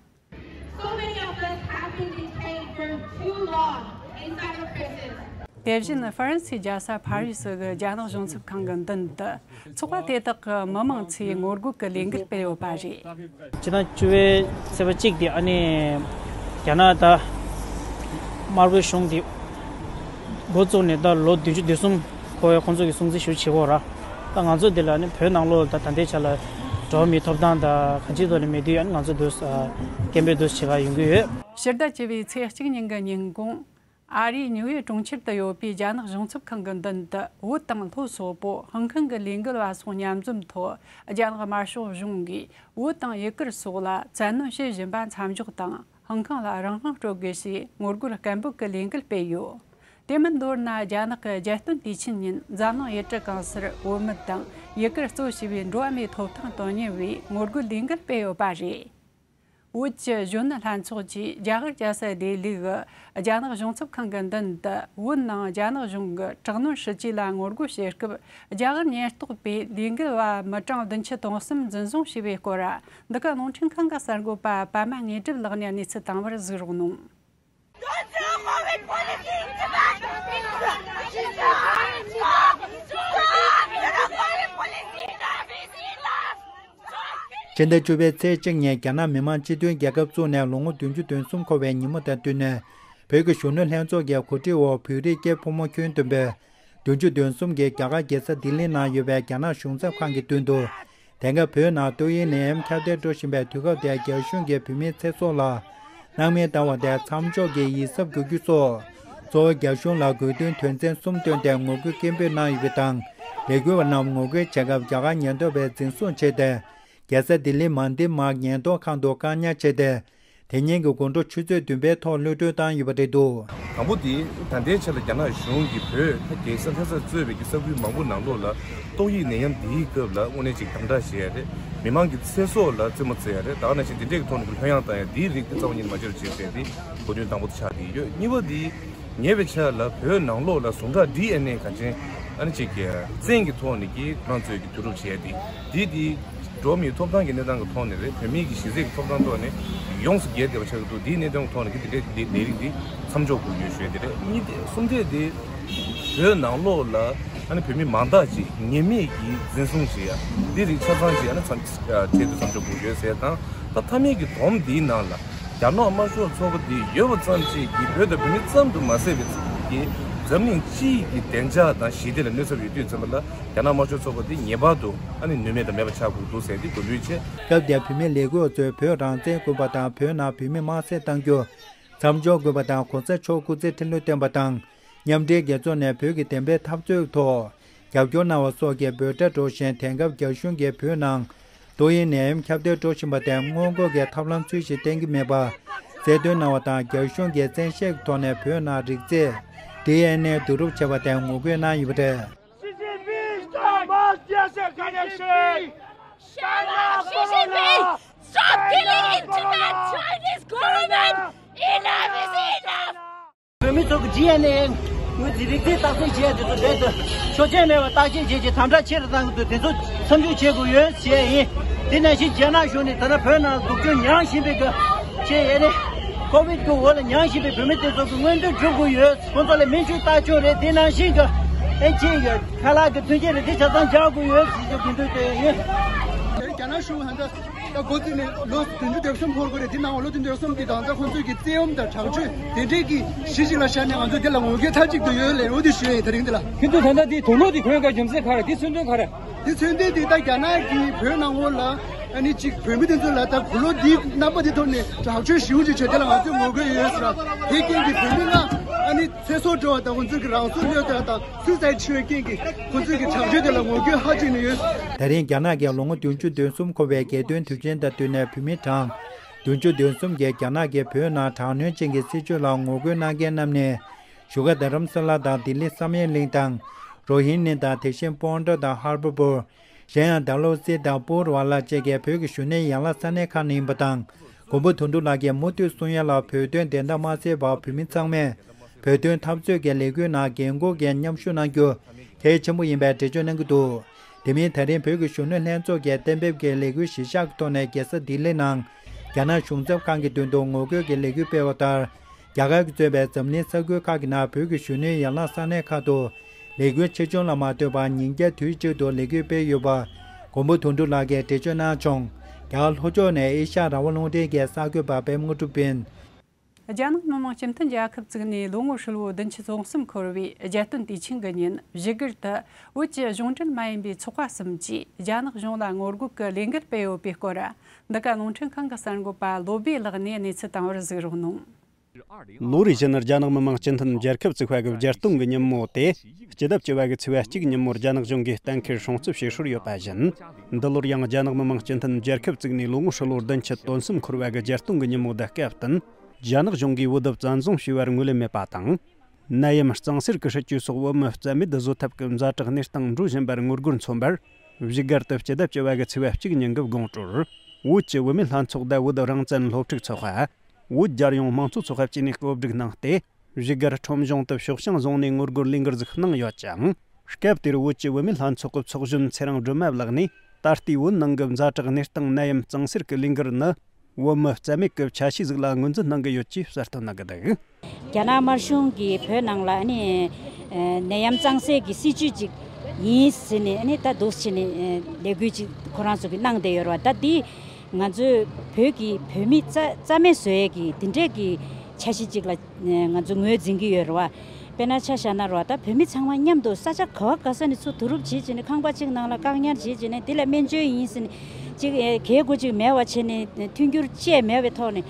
So many of us have been detained for too long inside of prisons. དེ་བཞིན་ཧྥ་རན་སིའི་རྒྱལ་ས་ཕ་རི་སི་གི་རྒྱ་ནག་གཞུང་ཚབ་ཁང་གི་མདུན་དུ་ཚོགས་པ་དེ་དག་གི་མི་མང་ཚོས་ངོ་རྒོལ་གྱི་ལས་འགུལ་སྤེལ་ཡོད་པ་རེད། ཕྱི་ཟླ་བཅུ་པའི་ཚེས་པ་གཅིག་དེ་ཨ་ནི་རྒྱ་ནག་ད་དམར་པོའི་གཞུང་དེ་འགོ་བཙུགས་ནས་ད་ལོ་བདུན་ཅུ་དོན་གསུམ་ཁོ་བོས་ཁོང་ཚོ་གི་སྲུང་བརྩི་ཞུ་བྱེད་ཀྱི་ཡོད་ར། ད་ང་ཚོ་འདི་ལ་ནི་བོད་ནང་ལོགས་ད་ད་ལྟའི་ཆ་ལ་འགྲོ་བ་མིའི་ཐོབ་ཐང་དང་གང་ཅིའི་ཐོག་ལ་མེད་དུས་ཨ་ནི་ང་ཚོ་འདུག་སྐད་འབོད་འདུག་བྱེད་ག་ཡོང་གི་ཡོད། ཕྱི་ཟླ་བཅུ་པའི་ཚེས་གཅིག་ཉིན་གྱི་ཉིན་གུང་། ཨ་རིའི་ཉིའུ་ཡོག་གྲོང་ཁྱེར་དུ་ཡོད་པའི་རྒྱ་ནག་གཞུང་ཚབ་ཁང་གི་མདུན་དུ་བོད་དང་ལྷོ་སོག་པོ་ཧང་ཁང་གི་ལས་འགུལ་བ་སོགས་མཉམ་འཛོམས་ཐོག་རྒྱ་ནག་དམར་ཤོག་གཞུང་གིས་བོད་དང་ཡུ་གུར་སོགས་ལ་བཙན་གནོན་བྱེད་བཞིན་པ་མཚམས་འཇོག་དང་། ཧང་ཁང་ལ་རང་དབང་སྤྲོད་དགོས་ཞེས་ངོ་རྒོལ་སྐད་འབོད་ཀྱི་ལས་འགུལ་སྤེལ་ཡོད། དེ་མིན་མདོར་ན་རྒྱ་ནག་གི་རྒྱལ་སྟོན་དུས་ཆེན་ཉིན་འཛམ་གླིང་ཡུལ་གྲུ་གང་སར་བོད་མི་དང་ཡུ་གུར་གཙོ་བྱས་པའི་འགྲོ་བ་མིའི་ཐོབ་ཐང་དོན་གཉེར་བས་ངོ་རྒོལ་ལས་འགུལ་སྤེལ་ཡོད་པ་རེད། བོད་ཀྱི་གཞོན་ནུ་ལྷན་ཚོགས་ཀྱིས་རྒྱ་གར་རྒྱལ་ས་ལྡི་ལི་གི་རྒྱ་ནག་གཞུང་ཚབ་ཁང་གི་མདུན་དུ། བོད་ནང་རྒྱ་ནག་གཞུང་གི་དྲག་གནོན་སྲིད་ཇུས་ལ་ངོ་རྒོལ་བྱེད་སྐབས། རྒྱ་གར་ཉེན་རྟོག་པས་ལས་འགུལ་བ་མི་གྲངས་བདུན་ཅུ་དོན་གསུམ་འཛིན་བཟུང་བྱས་པའི་སྐོར། འདི་ག་རླུང་འཕྲིན་ཁང་གི་གསར་འགོད་པ་པད་མ་དངོས་གྲུབ་ལགས་ནས་གནས་ཚུལ་བཏང་བར་གཟིགས་རོགས་གནང་། ཕྱི་ཟླ་བཅུ་པའི་ཚེས་གཅིག་ཉིན་རྒྱ་ནག་མི་དམངས་སྤྱི་མཐུན་རྒྱལ་ཁབ་བཙུགས་ནས་ལོ་ངོ་བདུན་ཅུ་དོན་གསུམ་འཁོར་བའི་ཉིན་མོ་དང་བསྟུན་ནས། བོད་ཀྱི་གཞོན་ནུ་ལྷན་ཚོགས་ཀྱི་གོ་སྒྲིག་འོག་བོད་རིགས་སྐྱེས་ཕོ་མོ་ཁྱོན་བསྡོམས་པས། བདུན་ཅུ་དོན་གསུམ་གྱིས་རྒྱ་གར་རྒྱལ་ས་ལྡི་ལི་ནང་ཡོད་པའི་རྒྱ་ནག་གཞུང་ཚབ་ཁང་གི་མདུན་དུ། དེང་སྐབས་བོད་ནང་ཏོག་དབྱིབས་ནད་ཡམས་ཁྱབ་གདལ་འགྲོ་བཞིན་པའི་དུས་སྐབས་དེར། རྒྱ་གཞུང་གིས་བོད་མིའི་ཚེ་སྲོག་ལ་སྣང་མེད་བཏང་བ་དེར་མཚམས་འཇོག་གི་ཡིད་གཟབ་དགོས་རྒྱུ་སོགས། གཙོ་བོ་རྒྱ་གཞུང་ལ་དགོས་འདུན་དོན་ཚན་གསུམ་བཏོན་ཏེ་ངོ་རྒོལ་སྐད་འབོད་གནང་ཡོད་པ་དང་། ལས་འགུལ་བ་རྣམས་ངོ་རྒོལ་བྱེད་སྐབས་རྒྱ་གར་ཉེན་རྟོག་པས་འཛིན་བཟུང་བྱས་ཏེ། རྒྱལ་ས་ལྡི་ལི་མན་དི་མཱར་ཉེན་རྟོག་ཁང་དུ་བཀག་ཉར་བྱས་ཏེ། དེ་ཉིན་གྱི་དགོང་དྲོ་ཆུ་ཚོད་བདུན་པའི་ཐོག་གློད་གྲོལ་བཏང་ཡོད་པ་རེད་འདུག། དང་པོ་དེ། ད་ལྟའི་ཆར་ལ་རྒྱ་ནག་གཞུང་གིས་བོད་ད་རྒྱལ་ས་ལྷ་སར་གཙོས་པའི་ས་ཁུལ་མང་པོ་ནང་ལོགས་ལ་ཏོག་དབྱིབས་ནད་ཡམས་འདིའི་སྐབས་ལ་དངོས་གནས་ཅིག་དམ་དྲག་བྱེད་ཡ་རེད། མི་མང་གི་ཚེ་སྲོག་ལ་རྩེད་མོ་རྩེ་ཡ་རེད། ད་ག་ནང་བཞིན་དེ་འདྲའི་གི་ཐོག་ནས་ལྷོད་ཡངས་བཏང་ཡ་འདིའི་རིགས་དེ་རྩ་བ་ཉིད་ནས་མ་བྱེད་རོགས་བྱེད་ཟེར་ཏེ་གོ་དོན་དང་པོ་དེ་ཆགས་བསྡད་ཡོད། གཉིས་པ་དེ། ཉེ་བའི་ཆར་ལ་བོད་ནང་ལོགས་ལ་ཟུངས་ཁྲག་ཌི་ཨེན་ཨེ་ག་ཅན་ཨ་ནི་ཅིག་གི་བཙན་གྱི་ཐོག་ནས་ཀྱི་ཁོ་རང་ཚོས་ཀྱི་བསྡུ་རུབ་བྱས་ཏེ། འདི་དེ་འགྲོ་བ་མིའི་ཐོབ་ཐང་གི་གནས་སྟངས་ཀྱི་ཐོག་ནས་རེད། བོད་མིའི་གི་གཞི་རྩའི་གི་ཐོབ་ཐང་ཐོག་ནས་ཡོངས་སུ་འགལ་བསྡད་པ་ཆགས་ཀྱི་འདུག། འདིའི་གནད་དོན་གྱི་ཐོག་ནས་ཀྱི་དེ་འདྲའི་ལས་རིགས་འདི་མཚམས་འཇོག་དགོས་ཡོད་ཞུ་ཡ་དེ་རེད། གཉིས་དེ། གསུམ་དེ་དེ་བོད་ནང་ལོགས་ལ་ཨ་ནི་བོད་མི་མང་དག་ཅིག་ཉེས་མེད་ཀྱིས་འཛིན་བཟུང་བྱེད་ཡ་འདི་རིགས་ཆ་ཚང་ཅིག་ཨ་ནི་མཚམས་ཆེད་དུ་མཚམས་འཇོག་དགོས་ཡོད་ཟེར་དང་། ད་མཐའ་མའི་གི་སྡོམ་འདིའི་ནང་ལ། རྒྱ་ནག་དམར་ཤོག་ཚོགས་པ་འདི་ཡོད་པ་ཙམ་ཞིག་གིས་བོད་དང་བོད་མི་ཙམ་དུ་མ་ཟད་པའི་ཚིག་གིས་འཛམ་གླིང་སྤྱི་ཡི་གི་བདེ་འཇགས་དང་ཞི་བདེ་ལ་གནོད་ཚབས་ཡོད་དུས་ཙམ་པ་ལ། རྒྱ་ནག་དམར་ཤོག་ཚོགས་པ་འདི་ངེས་པར་དུ་ཨ་ནི་ནུས་མེད་དང་མེད་པ་ཆགས་དགོས་འདུག་ཟེར་ཏེ་འབོད་སྐུལ་བྱས། སྐབས་དེར་བུད་མེད་ལས་འགུལ་བ་ཚོས་བོད་རང་བཙན་དགོས་པ་དང་། བོད་ནང་བུད་མེད་དམར་གསོད་གཏང་རྒྱུ་མཚམས་འཇོག་དགོས་པ་དང་། གོང་ས་མཆོག་སྐུ་ཚེ་ཁྲི་ལོར་བརྟན་པ་དང་། མཉམ་འབྲེལ་རྒྱལ་ཚོགས་ནས་བོད་ཀྱི་བདེན་པའི་འཐབ་རྩོད་ཐོག་རྒྱབ་སྐྱོར་གནང་བ་སོགས་ཀྱི་འབོད་སྒྲ་སྒྲོག་བཞིན། དེང་སྐབས་རྒྱ་གཞུང་གིས་བོད་ནང་ཏོག་དབྱིབས་ནད་ཡམས་ཁྱབ་གདལ་འགྲོ་བཞིན་པ་དེ་སྔོན་འགོག་གི་ཐབས་ལམ་ཚུལ་བཞིན་བསྟེན་གྱི་མེད་པ་གསལ་སྟོན་གནང་བ་དང་། རྒྱ་གཞུང་གིས་བཙན་ཤེད་ཀྱི་ཐོག་ནས་བོད་ནང་རིགས་རྫས་ཌི་ཨེན་ཨེ་བསྡུ་རུབ་བྱས་པ་དེ་ངོ་རྒོལ་གནང་ཡོད་པ་རེད། Stop killing in Tibet! Tibet Chinese government! Enough is enough! བོད་མི་ཚོ་གི་ཌི་ཨེན་ཨེ་ངོས་ཀྱི་རིགས་རྫས་བརྟག་དཔྱད་བྱས་ཏེ་ཚོ་རྦད་དེ་ཆོག་མཆན་མེད་པར་བརྟག་དཔྱད་བྱས་རྗེས་དམ་དྲག་ཆེ་རུ་བཏང་གི་འདུག། དེ་ཚོ་མཚམས་འཇོག་བྱེད་དགོས་ཡོད་ཞེས་ཡིན། དེ་ནང་བཞིན་རྒྱ་ནག་གཞུང་ནས་ད་ལྟ་བོད་ནང་སྡུག་སྦྱོང་མྱངས་བཞིན་པའི་གི་ཆེད་ཡས་ནས་ཀོ་བིད་ཀྱི་འོག་ལ་མྱངས་བཞིན་པའི་བོད་མི་དེ་ཚོ་གི་མངོན་འདོད་སྒྲུབ་དགོས་ཡོད། ཁོང་ཚོ་ལ་སྨན་བཅོས་ལྟ་སྐྱོང་རེད། དེ་ནང་བཞིན་གི་ཨེ་ཅིག་གི་ཁ་ལག་གི་མཐུན་རྐྱེན་རེད། དེ་ཆ་ཚང་རྒྱག་དགོས་ཡོད་ཞེས་ཀྱི་དགོངས་དོན་བསྟན་ཡོད། རྒྱ་ནག་གཞུང་ཧན་ད། ད་འགོ་བཙུགས་ནས་ལོ་བདུན་ཅུ་དོན་གསུམ་འཁོར་དགོས་རེད། དེ་ནང་ལོ་བདུན་ཅུ་དོན་གསུམ་གྱི་ནང་ཚན་ཁོང་ཚོས་ཀྱི་བཙན་གཡེམ་དང་དྲག་སྤྱོད་དེ་འདྲས་ཀྱི་གཞི་ཞིག་ལ་བཞག་ནས་ང་ཚོས་དེ་ལ་ངོ་རྒོལ་མཐའ་གཅིག་ཏུ་ཡོད་ལས་འོ་དེ་ཞུ་ཡ་ཡིན། ད་རིང་འདི་ལ། ཁྱེད་ཚོས་ད་ལྟ་དེའི་དོན་དག་དེ་གོན་དགོས་རྒྱུ་མཚན་ག་རེ། དེ་མཚོན་དོན་ག་རེ། དེ་མཚོན་དོན་དེ་ད་རྒྱ་ནག་གིས་བོད་ནང་ལོགས་ལ་ཨ་ནི་གཅིག་བོད་མི་དེ་ཚོ་ལ་ད་གུ་ལོ་འདིའི་རྣམ་པ་དེ་ཐོག་ནས་དྲག་སྤྱོད་ཞེ་པོ་ཅིག་བྱས། དེ་ལ་ང་ཚོས་ངོ་རྒོལ་ཡོད་ཟེར། དེ་རྐྱེན་གྱིས་བོད་མི་ལྔ་ཨ་ནི་ཚེ་སྲོག་འབྲལ་བ་དང་། ཁོང་ཚོས་ཀྱི་རང་སྲོག་བློས་གཏོང་བ་དང་། སུའི་སའིད་ཆེ་བའི་རྐྱེན་གྱིས་ཁོ་ཚོས་ཀྱི་དྲག་སྤྱོད་དེ་ལ་ངོ་རྒོལ་ཧ་ཅང་ནས་ཡོད། ད་རིང་རྒྱ་ནག་གིས་ལོ་ངོ་བདུན་ཅུ་དོན་གསུམ་འཁོར་བའི་རྒྱལ་སྟོན་དུས་ཆེན་དང་བསྟུན་ནས་བོད་མི་གྲངས་བདུན་ཅུ་དོན་གསུམ་གྱིས་རྒྱ་ནག་གིས་བོད་ནང་དྲག་གནོན་ཅན་གྱི་སྲིད་བྱུས་ལ་ངོ་རྒོལ་གནང་མཁན་རྣམས་ནི། བཞུགས་སྒར་རྡ་རམ་ས་ལ་དང་ལྡི་ལི་བསམ་ཡས་གླིང་དང་། རོ་ཧི་ནི་དང་། དེ་བཞིན་སྤོན་ཊ་དང་ཧར་པ་པུར། གཞན་ཡང་ཌལ་ཧོ་སི་དང་པུར་ཝ་ལ་བཅས་ཀྱི་བོད་ཀྱི་གཞོན་ནུའི་ཡན་ལག་ས་གནས་ཁག་ནས་ཡིན་པ་དང་། མགོན་པོ་དོན་གྲུབ་ལགས་ཀྱིས་མུ་མཐུད་གསུང་ཡ་ལ། བོད་དོན་བདེན་མཐའ་མ་གསལ་བར་བོད་མི་ཚང་མས་བོད་དོན་འཐབ་རྩོད་ཀྱི་ལས་འགུལ་ནང་འགན་འཁུར་མཁན་མཉམ་ཞུགས་གནང་རྒྱུ་གལ་ཆེན་པོ་ཡིན་པའི་འགྲེལ་བརྗོད་གནང་གི་འདུག། དེ་མིན་ད་རིང་བོད་ཀྱི་གཞོན་ནུ་ལྷན་ཚོགས་ཀྱིས་གཏན་འབེབས་ཀྱི་ལས་འགུལ་གཞི་བཞག་གི་ཐོག་ནས་རྒྱལ་ས་ལྡི་ལི་ནང་རྒྱ་ནག་གཞུང་ཚབ་ཁང་གི་མདུན་དུ་ངོ་རྒོལ་གྱི་ལས་འགུལ་སྤེལ་བ་ལྟར། རྒྱ་གར་གྱིས་གཙོས་པའི་འཛམ་གླིང་ས་ཁུལ་ཁག་གི་ནང་བོད་ཀྱི་གཞོན་ནུའི་ཡན་ལག་ས་གནས་ཁག་ཏུ་ལས་འགུལ་ཆེ་ཆུང་ལ་མ་ལྟོས་པར་ཉིན་བརྒྱ་དུས་གཅིག་ཏུ་ལས་འགུལ་སྤེལ་ཡོད་པ་མགོན་པོ་དོན་གྲུབ་ལགས་ཀྱིས་འགྲེལ་བརྗོད་གནང་བྱུང་། རྒྱ་གར་ལྷོ་ཕྱོགས་ནས་ཨེ་ཤ་ཡ་རང་དབང་རླུང་འཕྲིན་གྱི་གསར་འགོད་པ་པད་མ་དངོས་གྲུབ་ཡིན། རྒྱ་ནག་མི་དམངས་སྤྱི་མཐུན་རྒྱལ་ཁབ་བཙུགས་ནས་ལོ་ངོ་ཧྲིལ་བོ་བདུན་ཅུ་དོན་གསུམ་འཁོར་བའི་རྒྱལ་སྟོན་དུས་ཆེན་གྱི་ཉིན། བཞུགས་སྒར་དུ་བོད་ཀྱི་གཞུང་འབྲེལ་མ་ཡིན་པའི་ཚོགས་པ་གསུམ་གྱིས་རྒྱ་ནག་གཞུང་ལ་ངོ་རྒོལ་གྱི་ལས་འགུལ་སྤེལ་ཡོད་པའི་སྐོར། འདི་ག་རླུང་འཕྲིན་ཁང་གི་གསར་འགོད་པ་བློ་བྷེ་ལགས་ནས་གནས་ཚུལ་བཏང་བར་གཟིགས་རོགས་གནང་། ལོ་རེ་བཞིན་རྒྱ་ནག་མི་དམངས་སྤྱི་མཐུན་རྒྱལ་ཁབ་བཙུགས་པ་གི་རྒྱལ་སྟོན་གྱི་ཉིན་མོ་སྟེ། སྤྱི་ཟླ་བཅུ་པ་གི་ཚེས་པ་གཅིག་ཉིན་མོ་རྒྱ་ནག་གཞུང་གིས་གཏན་འཁེལ་སྲུང་སྐྱོབ་བྱེད་སྲོལ་ཡོད་པ་བཞིན། འདི་ལོར་ཡང་རྒྱ་ནག་མི་དམངས་སྤྱི་མཐུན་རྒྱལ་ཁབ་བཙུགས་ནས་ལོ་ངོ་ཧྲིལ་བོ་བདུན་ཅུ་དོན་གསུམ་འཁོར་བ་གི་རྒྱལ་སྟོན་གྱི་ཉིན་མོ་དང་སྐབས་བསྟུན། རྒྱ་ནག་གཞུང་གིས་འོས་བསྡུ་བཙན་བཟུང་བྱས་པར་ངོས་ལེན་མེད་པ་དང་། ནད་ཡམས་གཙང་སེལ་གྱི་སྲིད་ཇུས་སོགས་བོད་མི་རྩ་མེད་བཟོ་ཐབས་ཀྱི་ཛ་དྲག་གནས་སྟངས་འགྲོ་བཞིན་པར་ངོ་རྒོལ་མཚོན་པར། བཞུགས་སྒར་དུ་སྤྱི་ཟླ་བཅུ་པ་གི་ཚེས་པ་གཅིག་ཉིན་གྱི་དགོང་དྲོར། བོད་ཀྱི་བུད་མེད་ལྷན་ཚོགས་དང་བོད་རང་བཙན་སློབ་ཕྲུག་ཚོགས་པ། བོད་རྒྱལ་ཡོངས་དམངས་གཙོ་ཚོགས་པ་བཅས་ནས་གོ་སྒྲིག་གནང་སྟེ། བཞུགས་སྒར་ཁྲོམ་གཞུང་དུ་ཕྱོགས་བཞིན་བཟུང་ནས་ངོ་རྒོལ་ལས་འགུལ་ཟིག་གནང་ཡོད་ཅིང་། སྐབས་དེར་བོད་ཀྱི་བུད་མེད་ལྷན་ཚོགས་ཀྱི་ཚོགས་གཞོན་ཚེ་རིང་སྒྲོལ་མ་ལགས་ནས། ད་ལྟའི་བོད་ནང་གི་ཛ་དྲག་གནས་སྟངས་ནད་ཡམས་གཙང་སེལ་གྱི་ལས་འགུལ་ནི། བོད་མི་རྩ་མེད་ཀྱི་ཆ་ཤས་ཟིག་ལ་ངོས་འཛིན་གནང་གི་ཡོད་ཅེས་གསལ་སྟོན་གནང་གི་འདུག། རྒྱ་ནག་དམར་གཞུང་གིས་བོད་ནང་ལ་ཨ་ནི་ནད་ཡམས་གཙང་སེལ་གྱི་སྲིད་ཇུས་ཅིག་ཡིན་ཟེར་ནས། ཨ་ནི་ད་འདུག་སེ་བྱས་ནས་ལས་འགུལ་ཅིག་ཁོ་རང་ཚོ་གིས་གནང་བསྡད་ཡོད་རེད་བ། ད་འདི་ང་ཚོའི་བོད་ཀྱི་བོད་མི་རྩ་རྩ་མེད་བཟོ་ཡས་ཀྱི་དེ་འདྲས་ཀྱི་འཆར་གཞི་ཅིག་ལ་ང་ཚོ་ངོས་འཛིན་གྱི་ཡོད་རེད་བ། དཔེར་ན་ཆ་བཞག་ན་རེད་བ། ད་བོད་མི་ཚང་མ་མཉམ་དུ་ས་ཆ་ག་བ་ག་ས་ནས་ཚུར་བསྡུ་རུབ་བྱེད་བྱས་ནས། ཁང་པ་གཅིག་ནང་ལ་བཀག་ཉར་བྱེད་བྱས་ནས། དེ་ལ་སྨན་བཅོས་ཡིན་ཟེར་ནས་ཅིག་ཨེ་གལ་དགོས་ཅིག་མེད་པ་བྱས་ནས། མཐུན་འགྱུར་བཅས་མེད་པའི་ཐོག་ནས།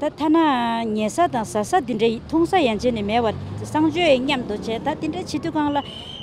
ད་ཐ་ན་ཉལ་ས་དང་ཟ་ས་འདི་འདྲ་འཐུང་ས་ཡན་ཆད་ནས་མེད་པ། གསང་སྤྱོད་མཉམ་དུ་བྱས། ད་འདི་འདྲ་བྱེད་དུས་སྒང་ལ་